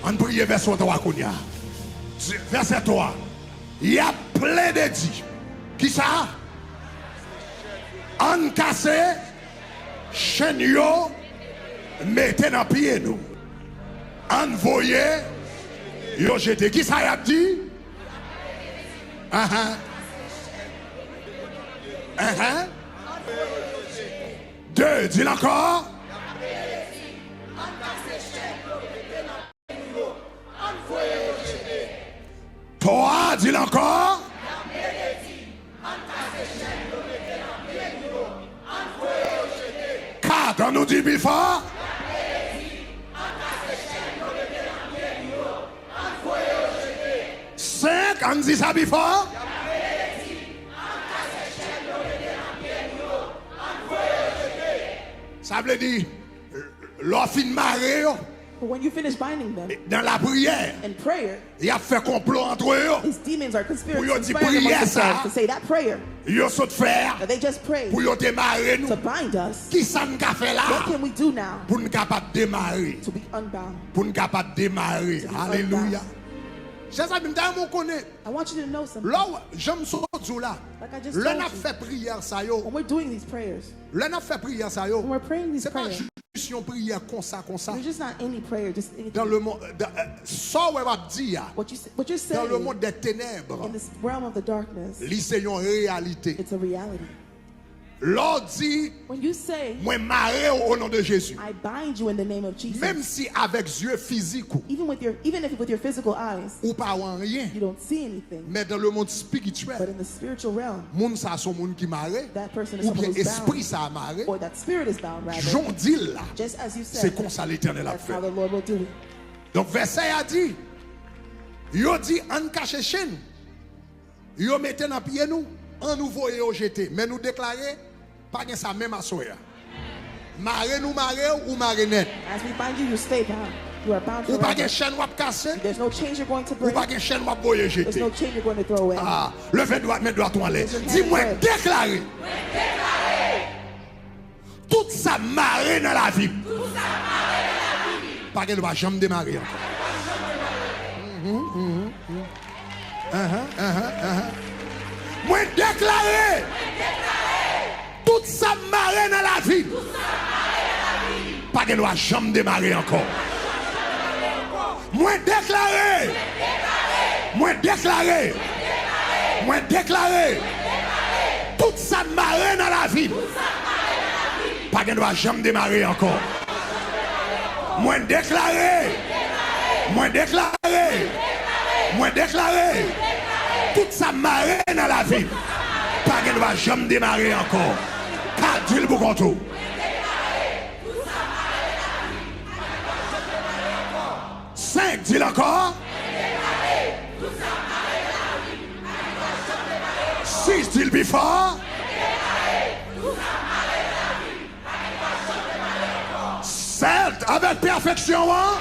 Ann priye vèsè twa kounye a. Vèsè twa. Y ap plede di. Kisa? Ann kase chenn yo mete nan pye nou. Ann voye yo jete. Kisa y ap di? Ahan. Ahan. De, di l ankò. Twa, di l ankò. Kat, ann nou di pi fò. Senk, ann di sa pi fò. Sa vle di, lè w fin mare yo, But when you finish binding them nan lapriyè, in prayer, y ap fè konplo antre yo. These demons are conspiring, pou yo di conspiring amongst priyè sa themselves to say that prayer yo sot fè a, that they just prayed pou yo te mare nou. To bind us. Kisa n ka fè la? What can we do now pou n kapab demare? To be unbound. Pou n kapab demare. To be unbound. Alelouya. Chè zanmi m, ta renmen w konnen. I want you to know something. Lè w, jan m sot di w la, like I just told you, lè n ap fè priyè sa yo, when we're doing these prayers, lè n ap fè priyè sa yo, when we're praying these prayers, se pa jis yon priyè konsa, konsa. It's just not any prayer, just anything. Dans le monde, dans, euh, sa w wè w ap di a, what you s-, what you're saying dans le monde des ténèbres, in this realm of the darkness, li se yon reyalite. It's a reality. Lè w di, when you say, mwen mare w o non de Jezi. I bind you in the name of Jesus. Menm si avèk zye fizik ou, even with your, even if with your physical eyes, ou pa wè anyen, you don't see anything. Men dans le monde spirituel, but in the spiritual realm, moun sa se yon moun ki mare, that person is someone who's bound, oubyen espri sa mare, or that spirit is bound, rather. Jan w di l la, just as you said, se konsa Letènèl ap fè. That's how the Lord will do it. Donk, vèsè a di, yo di, ann kache chenn yo mete nan pye nou, ann nou voye yo jete. Men nou deklare, pa gen sa menm aswè a. Mare nou mare w, ou mare nèt. As we bind you, you stay bound. You are bound forever. Ou pa gen chenn w ap kase. There's no chains you're going to break. Ou pa gen chenn w ap voye jete. There's no chain you're going to throw away. Ah, leve dwat, men dwat ou anlè. Raise your hand and pray. Di, mwen deklare. Tout sa m mare nan lavi m. Tout sa m mare nan lavi m. Pa gen dwa janm demare ankò. Mhm, mhm, mhm. Ahan, ahan, ahan. Mwen deklare. Mwen deklare. Tout sa m mare nan lavi m. Tout sa m mare nan lavi m. Pa gen dwa janm demare ankò. Mwen deklare. Mwen deklare. Mwen deklare. Tout sa m mare nan lavi m. Pa gen dwa janm demare ankò. Mwen deklare. Mwen deklare. Mwen deklare. Tout sa m mare nan lavi m. Pa gen dwa janm demare ankò. Ka di l pou kont ou. Senk, di l ankò. Sis, di l pi fò. Sèt, avèk pèfeksyon an.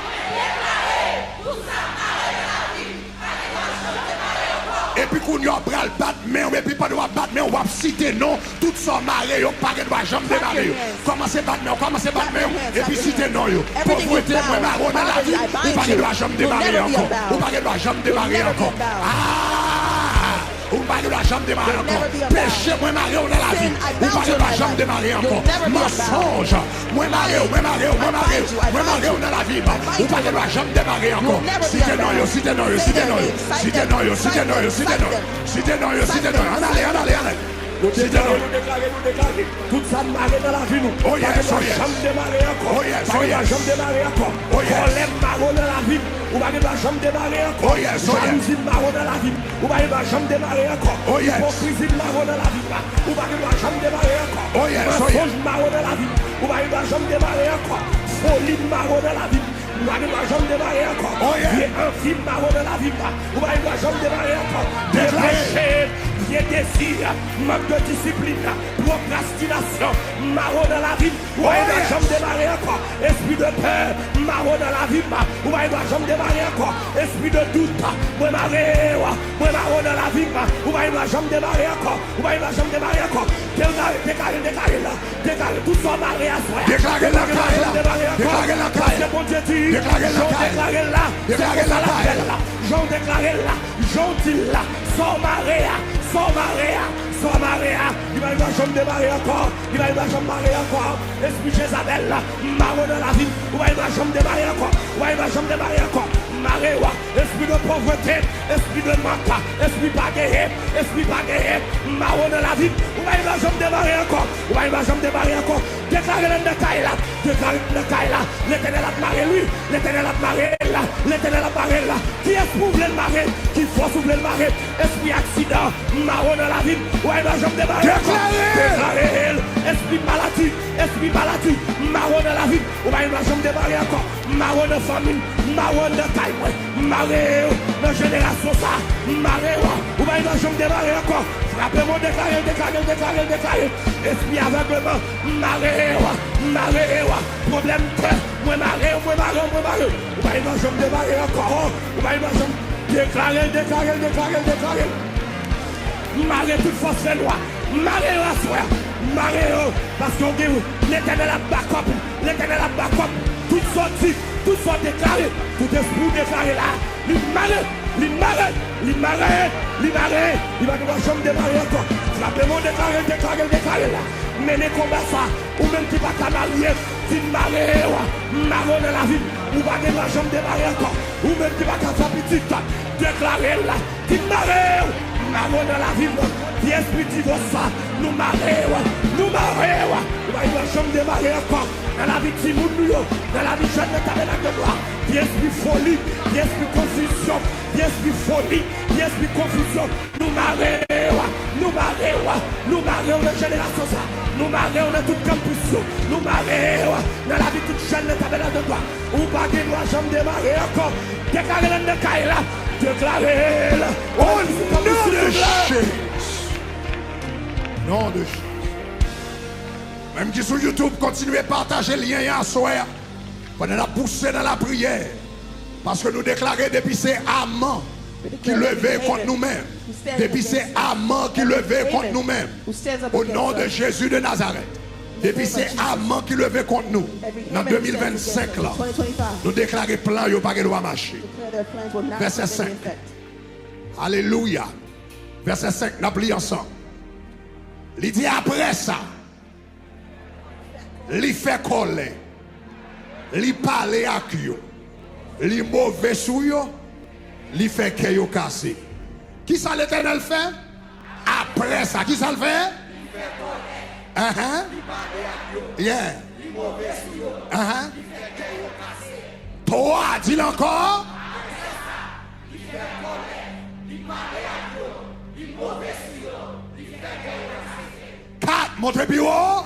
Epi kounye a w pral bat men w, epi pandan w ap bat men w, w ap site non tout sa w mare yo k pa gen dwa janm demare yo. Kòmanse bat men w, kòmanse bat men w, epi site non yo. Povrete, mwen mare w nan lavi, ou pa gen dwa janm demare ankò. Ou pa gen dwa janm demare ankò. Ah! Ou pa gen dwa janm demare ankò. Peche, mwen mare w nan lavi, ou pa gen dwa janm demare ankò. Mansonj, mwen mare w, mwen mare w, mwen mare w, mwen mare w nan lavi m. Ou pa gen dwa janm demare ankò. Site non yo, site non yo, site non yo. Site non yo, site non yo, site non yo. Site non yo, site non yo. Ann ale, ann ale, ann ale. Nou deklare, nou deklare, nou deklare. Tout sa n mare nan lavi nou, pa gen dwa janm demare ankò. Pa gen dwa janm demare ankò. Kòlè m mare w nan lavi m, ou pa gen dwa janm demare ankò. Jalouzi m mare w nan lavi m, ou pa gen dwa janm demare ankò. Ipokrizi m mare w nan lavi m, ou pa gen dwa janm demare ankò. Mansonj m mare w nan lavi m, ou pa gen dwa janm demare ankò. Foli m mare w nan lavi m, ou pa gen dwa janm demare ankò. Vye anvi m mare w nan lavi m, ou pa gen dwa janm demare ankò. Vye peche, vye dezi, mank de disiplin, pwokrastinasyon mare w nan lavi m. Ou pa gen dwa janm demare ankò. Espri de pè, mare w nan lavi m. Ou pa gen dwa janm demare ankò. Espri de dout, mwen mare w. Mwen mare w nan lavi m. Ou pa gen dwa janm demare ankò. Ou pa gen dwa janm demare ankò. Deklare, deklare, deklare l. Deklare tout sa w mare aswè a. Deklare l lakay la. Deklare l lakay la. Paske Bondye di, jan w deklare l la, se konsa l ap fè l. Jan w deklare l la, jan w di l la, sa w mare a, sa w mare a, sa w mare a, li pa gen dwa janm demare ankò. Li pa gen dwa janm mare ankò. Espri Jezabèl, mare w nan lavi m. Ou pa gen dwa janm demare ankò. Ou pa gen dwa janm demare ankò. Mare w. Espri de povrete, espri de mank, espri pa genyen, espri pa genyen, mare w nan lavi m. Ou pa gen dwa janm demare ankò. Ou pa gen dwa janm demare ankò. Deklare l anndan kay la. Deklare l anndan kay la. Letènèl ap mare l, wi. Letènèl ap mare l. Letènèl ap mare l. Kiyès pou w vle l mare? Ki fòs ou vle l mare? Espri aksidan, mare w nan lavi m. Ou pa gen dwa janm demare ankò. Deklare! Deklare l. Espri maladi, espri maladi, mare w nan lavi m. Ou pa gen dwa janm demare ankò. Mare w nan fanmi m, mare w anndan kay mwen. Mare w nan jenerasyon sa a, mare w. Ou pa gen dwa janm demare ankò. Frape mwen, deklare l, deklare l, deklare l, deklare l. Espri avègleman, mare w, mare w. Pwoblèm kè, mwen mare w, mwen mare w, mwen mare w. Ou pa gen dwa janm demare ankò. Ou pa gen dwa janm deklare l, deklare l, deklare l, deklare l. Mare tout fòs fènwa. Mare yo aswè a. Mare yo. Paske w gen Letènèl ap bakòp ou. Letènèl ap bakòp. Tout sa w di, tout sa w deklare, tout espri w deklare la, li mare, li mare, li mare, li mare. Li pa gen dwa janm demare ankò. Frape mwen, deklare l, deklare l, deklare l la. Mennen konba sa. Ou menm ki pa ka marye, di m mare w, mare w nan lavi m. Ou pa gen dwa janm demare ankò. Ou menm ki pa ka fè pitit, deklare l la. Di m mare w, mare w nan lavi m. Vye espri divòs sa, nou mare w, nou mare w. Ou pa gen dwa janm demare ankò. Nan lavi timoun nou yo, nan lavi jèn nan Tabènak de Glwa. Vye espri foli, vye espri konfizyon, vye espri foli, vye espri konfizyon. Nou mare w, nou mare w, nou mare w nan jenerasyon sa. Nou mare w nan tout kanpis yo. Nou mare w nan lavi tout jèn nan Tabènak de Glwa. Ou pa gen dwa janm demare ankò. Deklare l anndan kay la. Deklare l. O non de Jezi. Non de Jezi. Menm ki sou YouTube, kontinye pataje lyen an aswè a. Pandan n ap pouse nan lapriyè. Paske nou deklare depi se Aman ki leve kont nou menm. Depi se Aman ki leve kont nou menm. O non de Jezi de Nazarèt. Depi se Aman ki leve kont nou nan de mil vennsenk la, nou deklare plan yo pa gen dwa mache. Vèsè senk. Alelouya. Vèsè senk, n ap li ansanm. Li di, apre sa, li fè kòlè, li pale ak yo, li move sou yo, li fè kè yo kase. Kisa Letènèl fè? Apre sa, kisa l fè? Ahan. Yeah. Ahan. Twa, di l ankò. Kat, monte pi wo.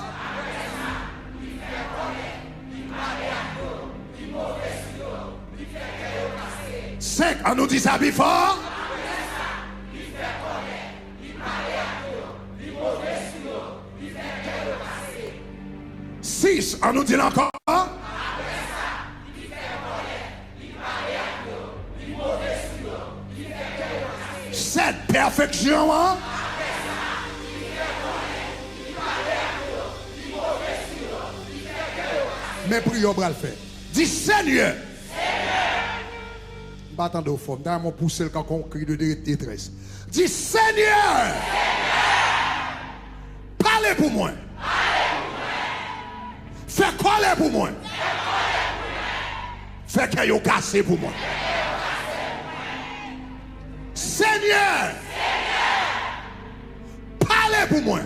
Senk, ann nou di sa pi fò. Sis, ann nou di l ankò. Sèt, Afeksyon an. Men priyè w pral fè. Di, Senyè, m pa tande w fò. M ta renmen w pouse l kankou yon kri de de- detrès. Di, Senyè, pale pou mwen. Fè kòlè pou mwen. Fè kè yo kase pou mwen. Senyè, pale pou mwen.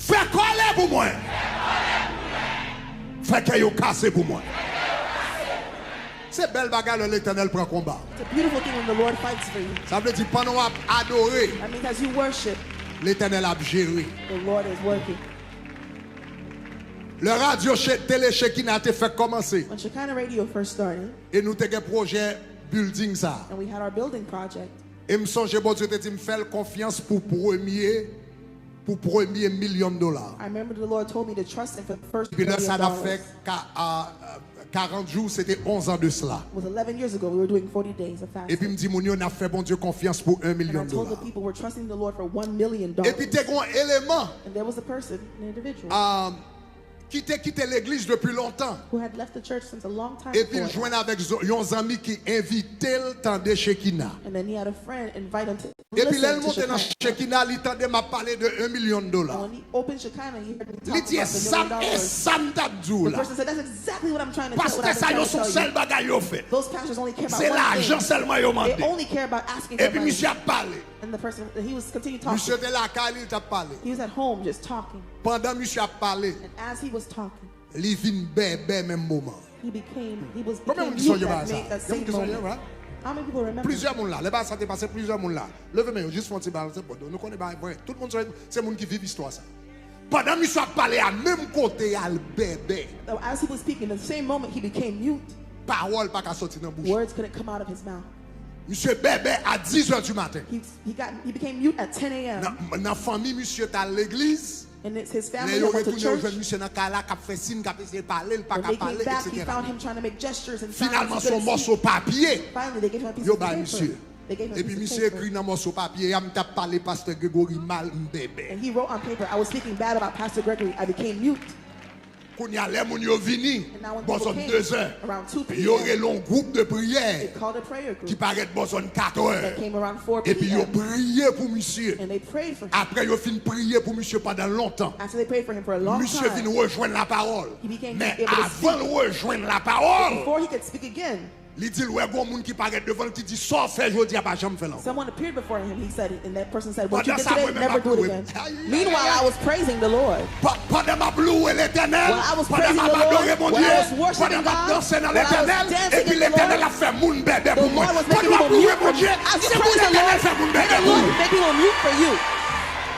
Fè kòlè pou mwen. Fè kè yo kase pou mwen. Se bèl bagay lè Letènèl pran konba. It's a beautiful thing when the Lord fights for you. Sa vle di, pandan w ap adore, That means as you worship, Letènèl ap jere. The Lord is working. Lè radyo She- tele Shekina te fèk kòmanse, When Shekinah Radio first started, e nou te gen pwojè building sa, and we had our building project, e m sonje Bondye te di m fè l konfyans pou premye, pou premye milyon dola. I remember the Lord told me to trust him for the first Epi lè million sa n ap fè dollars. Ka, a, a, karant jou, se te onz an de sela. It was eleven years ago, we were doing forty days of fasting. Epi m di moun yo, n ap fè Bondye konfyans pou yon milyon dola. And I told the people, we're trusting the Lord for one million dollars. Epi te gen yon eleman And there was a person, an individual, um, ki te kite legliz depi lontan. Who had left the church since a long time before that. Epi l jwenn avèk zo- yon zanmi ki envite l tande Shekina. And then he had a friend invite him to Epi lè l listen to monte nan Shekinah. Shekina, li tande m ap pale de yon milyon dola. And when he opened Shekinah, he heard me talk about the million dollars. Li di, "E sa, e sa m t ap di w la." The person said, "That's exactly what I'm trying to tell, what I've been trying to tell you." Pastè yo se yon sèl bagay yo fè. Those pastors only care about one thing. Se lajan sèlman yo mande. They only care about asking for money. Epi misye ap pale. And the person, he was continue talking. Misye te lakay li, li t ap pale. He was at home just talking. Pandan misye ap pale, And as he was talking, li vin bèbè menm moman. He became, he was, became mute that, ma- that same moment. Konbyen moun ki sonje bagay sa? Gen moun ki sonje, right? How many people remember? Plizyè moun la. Lè bagay sa te pase, plizyè moun la. Leve men yo, jis fè yon ti balanse, bon, nou konnen bagay vre. Tout moun sonje, se moun ki viv istwa sa. Pandan misye ap pale a, menm kote a, l bèbè. So as he was speaking, the same moment he became mute. Pawòl pa ka soti nan bouch. Words couldn't come out of his mouth. Misye bèbè a dis è di maten. He, he got, he became mute at ten a m. Nan, nan fanmi misye t al legliz. And it's his family who went to church. Lè yo retounen, yo jwenn misye nan kay la, k ap fè siy, k ap eseye pale, l pa ka pale, et cetera. When they came back, he found him trying to make gestures and signs he couldn't speak. Finalman, se yon mòso papye yo bay misye. Finally, they gave him a piece of paper. They gave him a piece of paper. Epi misye ekri nan mòso papye a, "M t ap pale Pastè Gregory mal, m bèbè." And he wrote on paper, "I was speaking bad about Pastor Gregory. I became mute." Kounye a, lè moun yo vini, bò zòn de zè, yo rele yon gwoup de priyè ki parèt bò zòn kat è. Epi yo priye pou misye. Apre yo fin priye pou misye pandan lontan, misye vin rejwenn lapawòl. Men avan l rejwenn lapawòl, Li di l wè gon moun ki parèt devan l ki di, "Sa w fè jodi a, pa janm fè l ankò." Someone appeared before him. He said, and that person said, "What you did today, never do it again." Pandan sa, mwen menm ap louwe. Meanwhile, I was praising the Lord. Pa- pandan m ap louwe Letènèl, pandan m ap adore Bondye, pandan m ap danse nan Letènèl, epi Letènèl ap fè moun bèbè pou mwen. Pandan w ap louwe Bondye, se pou Letènèl fè moun bèbè pou ou.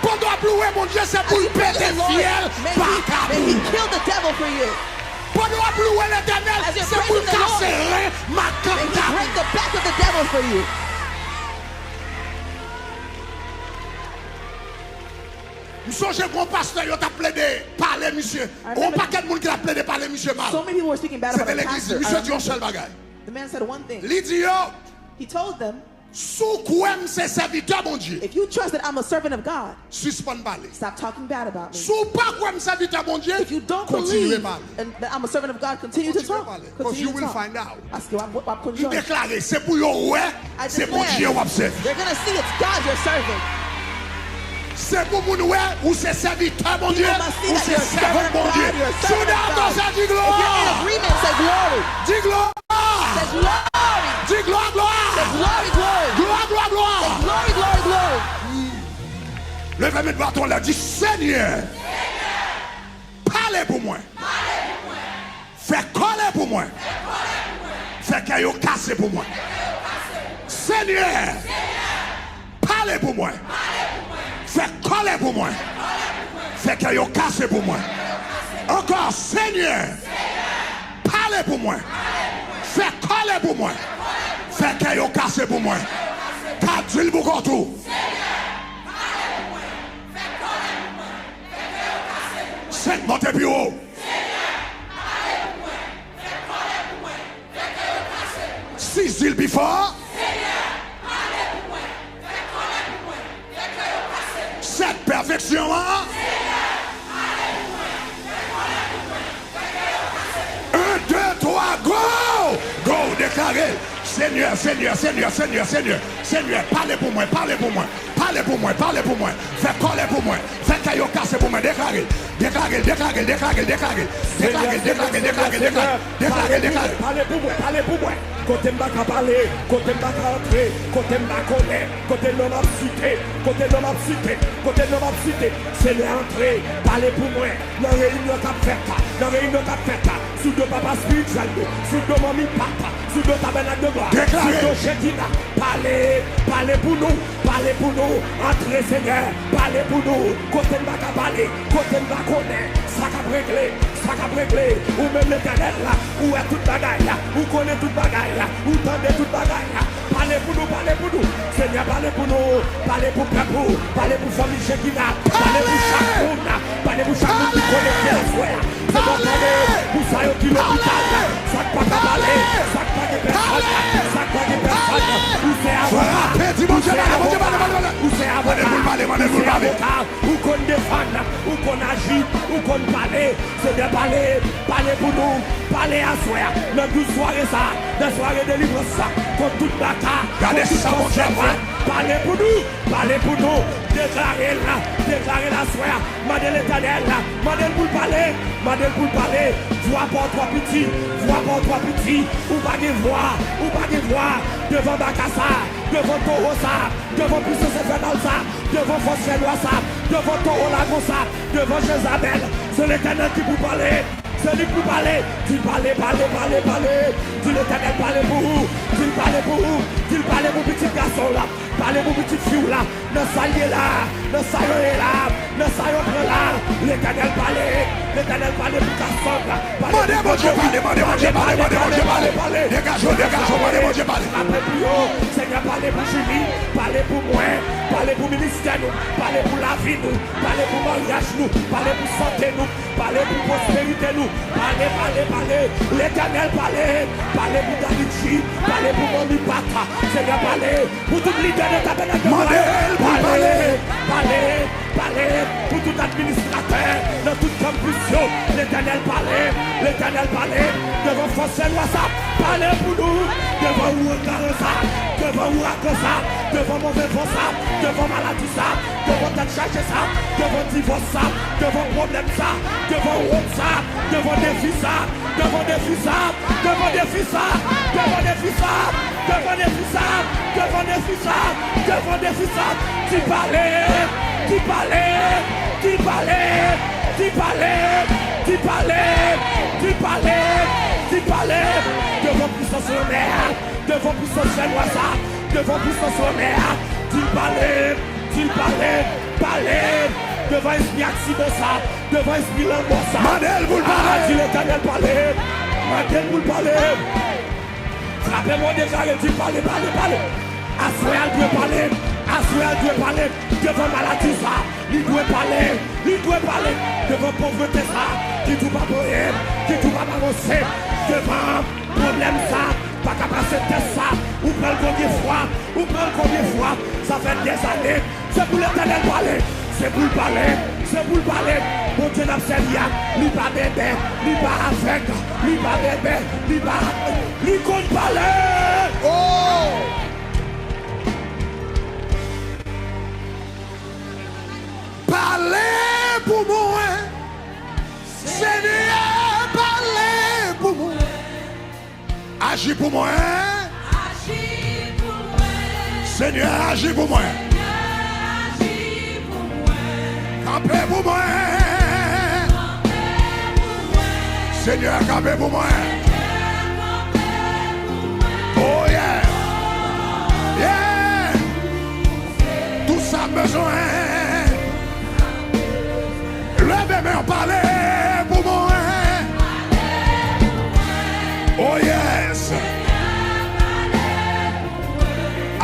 Pandan w ap louwe Bondye, se pou l pete fyèl vakabon. Pandan w ap louwe Letènèl, se pou l kase ren makandab. May he break the back of the devil for you. M sonje gon pastè yo t ap plede pale misye. Gon pakèt moun ki t ap plede pale misye mal. So many people were speaking bad about a pastor. Se te legliz li. Misye di yon sèl bagay. The man said one thing. Li di yo, He told them, Si w kwè m se sèvitè Bondye, If you trust that I'm a servant of God, sispann pale. Stop talking bad about me. Si w pa kwè m sèvitè Bondye, kontinye pale. If you don't believe and that I'm a servant of God, continue to talk. Continue to pale. 'Cause you will find out. Paske w ap, w ap konn M deklare, se pou yo wè se Bondye w ap sèvi. They're gonna see it's God you're serving. Se pou moun wè ou se sèvitè Bondye, ou se sèvant Bondye. Si w dakò, di glwa. If you're in agreement, say glory. Di glwa. Say glory. Di glwa, glwa. Say glory, glory. Glwa, glwa, glwa. Say glory, glory, glory. Leve men dwat ou anlè, di, Senyè, pale pou mwen. Fè kòlè pou mwen. Fè kè yo kase pou mwen. Senyè, pale pou mwen. Fè kòlè pou mwen. Fè kè yo kase pou mwen. Ankò, Senyè, pale pou mwen. Fè kòlè pou mwen. Fè kè yo kase pou mwen. Ka di l pou kont ou. Senk, monte pi wo. Sizi l pi fò. Senyè, pale pou mwen. Syon an. Un, de, twa, go! Go! Deklare l. Senyè, Senyè, Senyè, Senyè, Senyè, Senyè, pale pou mwen, pale pou mwen, pale pou mwen, pale pou mwen. Fè kòlè pou mwen, fè kè yo kase pou mwen. Deklare l, deklare l, deklare l, deklare l, deklare l. Deklare l, deklare l, deklare l, deklare l. Deklare l, deklare l. Pale pou mwen, pale pou mwen. Kote m pa ka pale, kote m pa ka antre, kote m pa konnen, kote non m ap site, kote non m ap site, kote non m ap site. Senyè, antre, pale pou mwen nan reyinyon k ap fèt la, nan reyinyon k ap fèt la, sou do papa espirityèl nou, sou do manmi papa, sou do tabènak de glwa, sou do Chekina. Pale, pale pou nou, pale pou nou, antre, Senyè, pale pou nou, kote n pa ka pale, kote n pa konnen, sa k ap regle, sa k ap regle, ou menm Letènèl la, ou wè tout bagay la, ou konnen tout bagay la, ou tande tout bagay la, pale pou nou, pale pou nou, Senyè, pale pou nou, pale pou pèp ou, pale pou fanmi Chekina, pale pou chak moun, pale pou chak moun ki konekte aswè a. Se bon pale pou sa yo ki lopital la, sa k pa ka pale, sa k pa gen pèsòn, sa k pa gen pèsòn, ou se avoka, ou se avoka, ou se avoka, ou se avoka, ou konn defann, ou konn aji, ou konn pale, Senyè pale, pale pou nou, pale aswè a, nan douz sware sa, nan sware delivrans sa, kont tout baka, kont tout fòs fènwa, pale pou nou. Pale pou nou. Deklare l la. Deklare l aswè a. Mande Letènèl la. Mande l pou l pale. Mande l pou l pale. Vwa pa w twò piti. Vwa pa w twò piti. Ou pa gen vwa. Ou pa gen vwa. Devan baka sa. Devan towo sa. Devan pisans enfènal sa. Devan fòs fènwa sa. Devan towo lagon sa. Devan Jezabèl. Se Letènèl ki pou pale. Se li k pou pale. Di l pale, pale, pale, pale. Di Letènèl pale pou ou. Di l pale pou ou. Di l pale pou pitit gason w la. Pale pou pitit fi w la. Nan sa l ye la. Nan sa yo ye la. Nan sa yo pran la. Letènèl pale. Letènèl pale pou gason w la. Mande Bondye pale, mande Bondye pale, mande Bondye pale. Degaje w, degaje w, mande Bondye pale. Frape pou yo. Senyè, pale pou Julie. Pale pou mwen. Pale pou ministè nou. Pale pou lavi nou. Pale pou maryaj nou. Pale pou sante nou. Pale pou pwosperite nou. Pale, pale, pale. Letènèl pale. Pale pou Davidji. Pale pou manmi papa. Senyè, pale pou tout lidè nan tabènak de glwa. Mande l pou l pale. Pale, pale pou tout administratè nan tout kanpis yo. Letènèl pale. Letènèl pale. Devan fòs fènwa sa, pale pou nou. Devan ouragan sa, devan ouragan sa, devan move van sa, devan maladi sa, devan tèt chaje sa, devan divòs sa, devan pwoblèm sa, devan wont sa, devan defi sa, devan defi sa, devan defi sa, devan defi sa, devan defi sa, devan defi sa, devan defi sa, di pale, di pale, di pale, di pale, di pale, di pale, di pale, devan pisans lanmè a. Devan pisans fènwa sa, devan pisans lanmè a, di l pale, di l pale, pale. Devan espri aksidan sa, devan espri lanmò sa. Mande l pou l pale. Ah, di Letènèl pale. Mande l pou l pale. Frape men w, deklare, di l pale, pale, pale. Aswè a l dwe pale. Aswè a l dwe pale. Devan maladi sa, li dwe pale. Li dwe pale. Devan povrete sa, ki di w p ap anyen, ki di w p ap avanse. Devan pwoblèm sa, pa ka pase tès sa, ou pran l konbyen fwa, ou pran l konbyen fwa, sa fè dèzane, se pou Letènèl pale, se pou l pale, se pou l pale. Bondye n ap sèvi a, li pa bèbè, li pa avèg, li pa bèbè, li pa, li konn pale. Oh! Pale pou mwen. Senyè, pale pou mwen. Aji pou mwen. Aji pou mwen. Senyè, aji pou mwen. Senyè, aji pou mwen. Kanpe pou mwen. Kanpe pou mwen. Senyè, kanpe pou mwen. Senyè, kanpe pou mwen. Oh, yeah. Yeah. Tout sa m bezwen. Leve men w, pale pou mwen. Oh yes.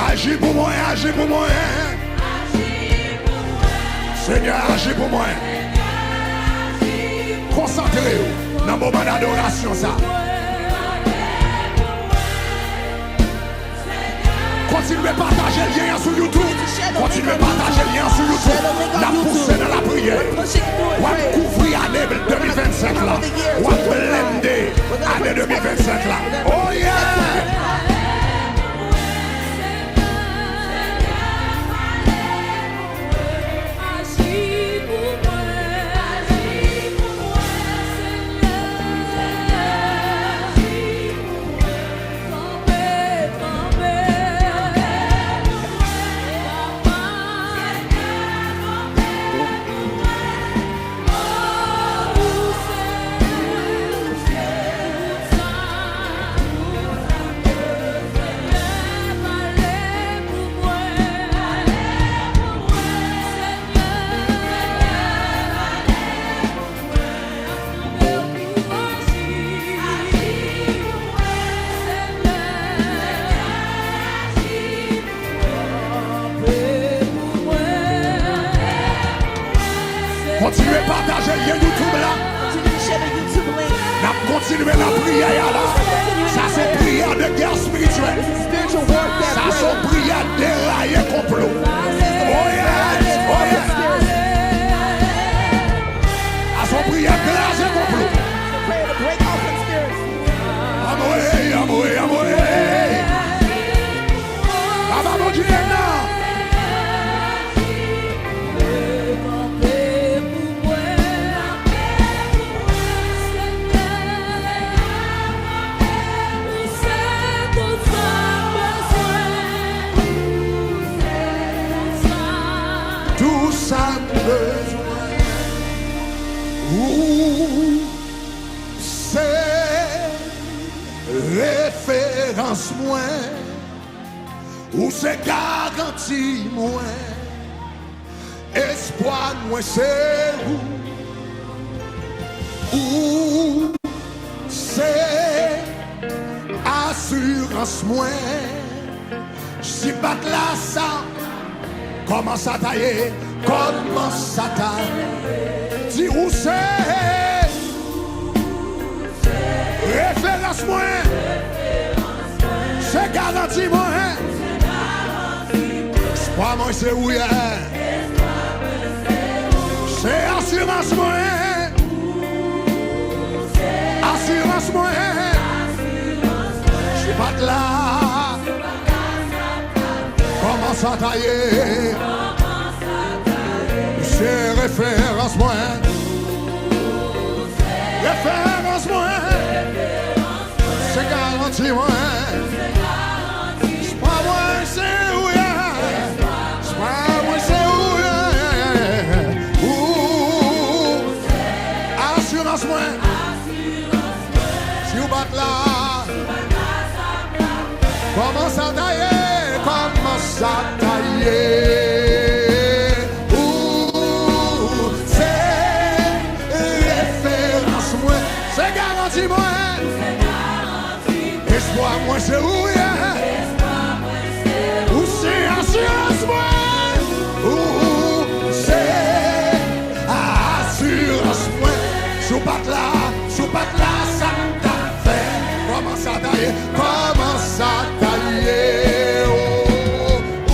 Aji pou mwen, aji pou mwen. Senyè, aji pou mwen. Konsantre w nan moman dadorasyon sa. Kontinye pataje lyen an sou YouTube. Kontinye pataje lyen an sou YouTube. N ap pouse nan lapriyè. W ap kouvri ane de mil vennsenk la. W ap blende ane de mil vennsenk la. Oh yeah! Kontinye pataje lyen YouTube la. Continue to share the YouTube link. N ap kontinye nan priyè a la. Sa se yon priyè de gè espirityèl. This is spiritual warfare prayer. Sa se yon priyè deraye konplo. Oh yes, oh yes. Sa se yon priyè kraze konplo. Prayer to break off conspiracy. Anmwe, anmwe, anmwe. Papa Bondye nan. Tou sa m bezwen, ou se referans mwen, ou se garanti mwen, espwa mwen se ou, ou se asirans mwen. Si bat la sa, kòman sa ta ye? Kòman sa ta? Di ou se referans mwen, se garanti mwen, espwa mwen se ou ye. Se asirans mwen, asirans mwen. Si bat la, kòman sa ta ye? Se referans mwen, referans mwen, se garanti mwen. Espwa mwen se ou ye, espwa mwen se ou ye. Ou asirans mwen. Si w bat la, kòman sa ta ye? Kòman sa ta ye? Ou se referans mwen, se garanti mwen. Espwa mwen se ou ye. Ou se asirans mwen. Ou se asirans mwen. Si w bat la, si w bat la, sa m ta fè? Kòman sa ta ye? Kòman sa ta ye?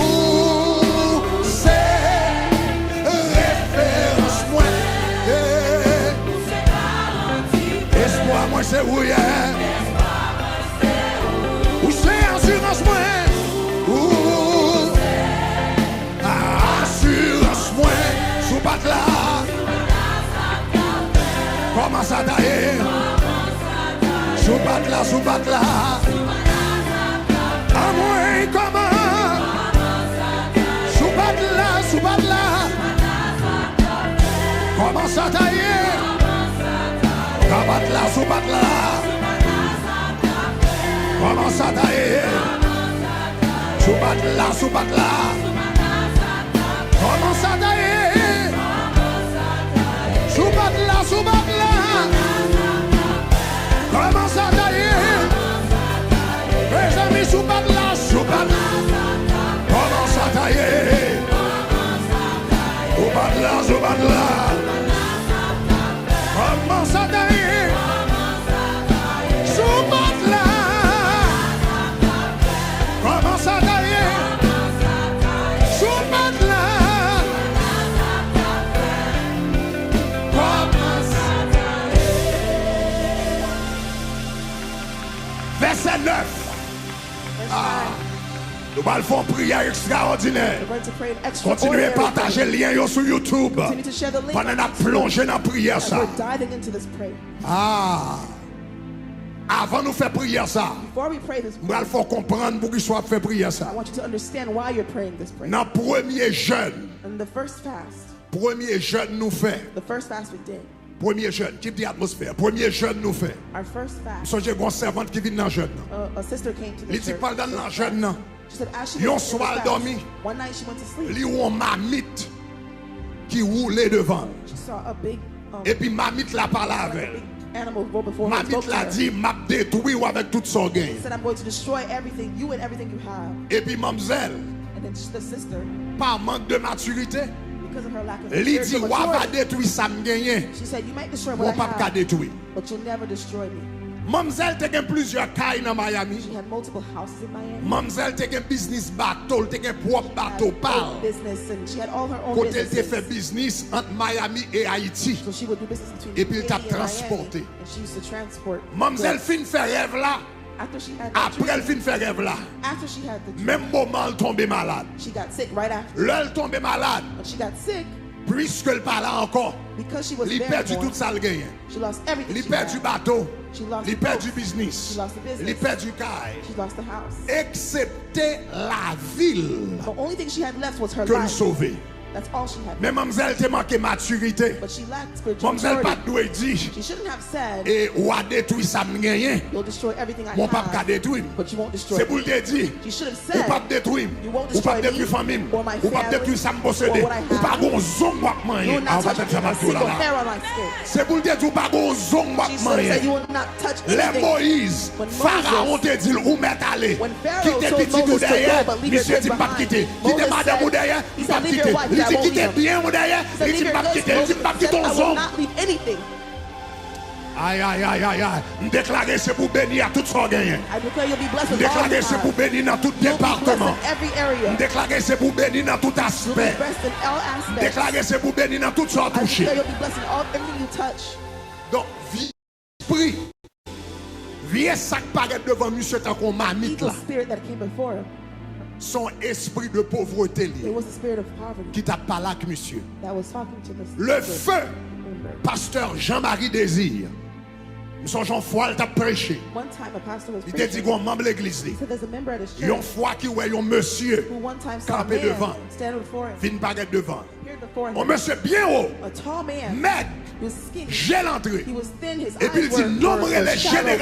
Oh, ou se referans mwen. Yeah. Espwa mwen se ou ye. Ou se asirans mwen. Ou asirans mwen. Si w bat la, kòman sa ta ye? Si w bat la, si w bat la, anmwey, kòman? Si w bat la, si w bat la, kòman sa ta ye? Ka bat la, si w bat la, kòman sa ta ye? Si w bat la, si w bat la, kòman sa ta ye? Si w bat la, si w bat la, kòman sa ta ye? Mezanmi, si w bat la, si w bat la, kòman sa ta ye? Si w bat la, si w bat la, kòman sa ta ye? Si w bat la, kòman sa ta ye? Vèsè nèf. Verse Ah, nine. Nou pral fè yon priyè ekstraòdinè. We're going to pray an Kontinye extraordinary pataje prayer. Lyen yo sou YouTube. Continue to share the link Pandan on n ap YouTube plonje nan priyè as sa. We're diving into this prayer. Ah, Avan nou fè priyè sa, Before we pray this m pral prayer, fè w konprann poukisa w ap fè priyè I sa. Want you to understand why you're praying this prayer. Nan premye jèn, And the first fast, premye jèn nou fè, the first fast we did, premye jèn, keep the atmosphere, premye jèn nou fè. Our first M fast, sonje gen yon sèvant ki vin nan jèn nan. a, a sister came to the Li di church. Pandan l nan jèn nan, She said as she yon was in the swa l fast, dòmi, One night she went to sleep. Li wè yon mamit ki woule devan l. She saw a big, um, Epi mamit la pale avè a l. Big animal go before her. Mamit la di, "M ap detwi w avèk tout sa w genyen." Said, "I'm going to destroy everything, you and everything you have." Epi manmzèl, And then the sister, pa mank de matirite, Because of her lack of li spiritual di, "W a va maturity, detwi sa m genyen, She said, "You might destroy men what w p ap ka I have, detwi." But you'll never destroy me." Manmzèl te gen plizyè kay nan Miami. She had multiple houses in Miami. Manmzèl te gen biznis bato, l te gen pwòp bato pa l. Business and she had all her own Kote l te fè businesses. Biznis ant Miami e Ayiti. So she would do business between Epi l t ap Haiti and Miami, transpòte. And she used to transport. Manmzèl fin fè rèv la. After she had Apre l fin fè rèv la, After she had the menm moman l tonbe malad. She got sick right after. Lè l tonbe malad, When she got sick, piske l pa la ankò, Because she was li there pèdi anymore, tout sa l genyen. She lost everything. Li She pèdi had. Bato, She lost li the pèdi boat. Biznis, She lost the business. Li pèdi kay. She lost the house. Eksepte lavi l The only thing she had left was her ke l life. Sove. That's all she had. Men manmzèl te manke matirite. But she lacked spiritual Manmzèl pa maturity. t dwe di, She shouldn't have said, "E w a detwi sa m genyen, "You'll destroy everything I men w p ap ka have, detwi m." But you won't destroy Se pou l me." Te di, She should have "Ou p ap said, detwi m, "You won't ou p ap destroy detwi me, fanmi m, or my ou p ap detwi family, sa m or posede, what I ou pa have. gon zong w ap You will manyen." not Avan touch tèt sa m a ap di w la single la. hair on my scalp." Se pou l te di, "Ou pa gon zong w ap She should have said, "You manyen." will not touch Lè anything." Moyiz, When Farawon Moses, te di l, "Ou mèt ale, when Pharaoh kite told pitit ou Moses to dèyè," go, but leave your misye kid di, "M p ap behind, kite. Kite Moses madanm ou said, dèyè, he m p said, ap "Leave kite." your wife Li there, I di, won't "Kite leave her." byen w dèyè." He Li said, di, "Leave "M p your ap goods, kite." Li di, Moses." "M p ap He kite said, yon "I will zong." not leave anything." Ay, ay, ay, ay, ay. M deklare se pou beni a tout sa w genyen. I declare you'll be blessed with all you have. M deklare se pou beni nan tout departman. You'll be blessed in every area. M deklare se pou beni nan tout aspè. You'll be blessed in all aspects. M deklare se pou beni nan tout sa w touche. I declare you'll be blessed in all, everything you touch. Donk, vye espri, vye sa k parèt devan misye tankou yon mamit la. Evil spirit that came before him. Se yon espri de povrete li ye ki t ap pale ak misye. Le feu, pastè Jean-Marie Désir, m sonje yon fwa l t ap preche. Li te di gen yon manm legliz li, yon fwa ki wè yon mesye kanpe devan l, vin parèt devan l. Yon mesye byen wo, mèg, je l antre. Epi l di, nonm rele Jeneral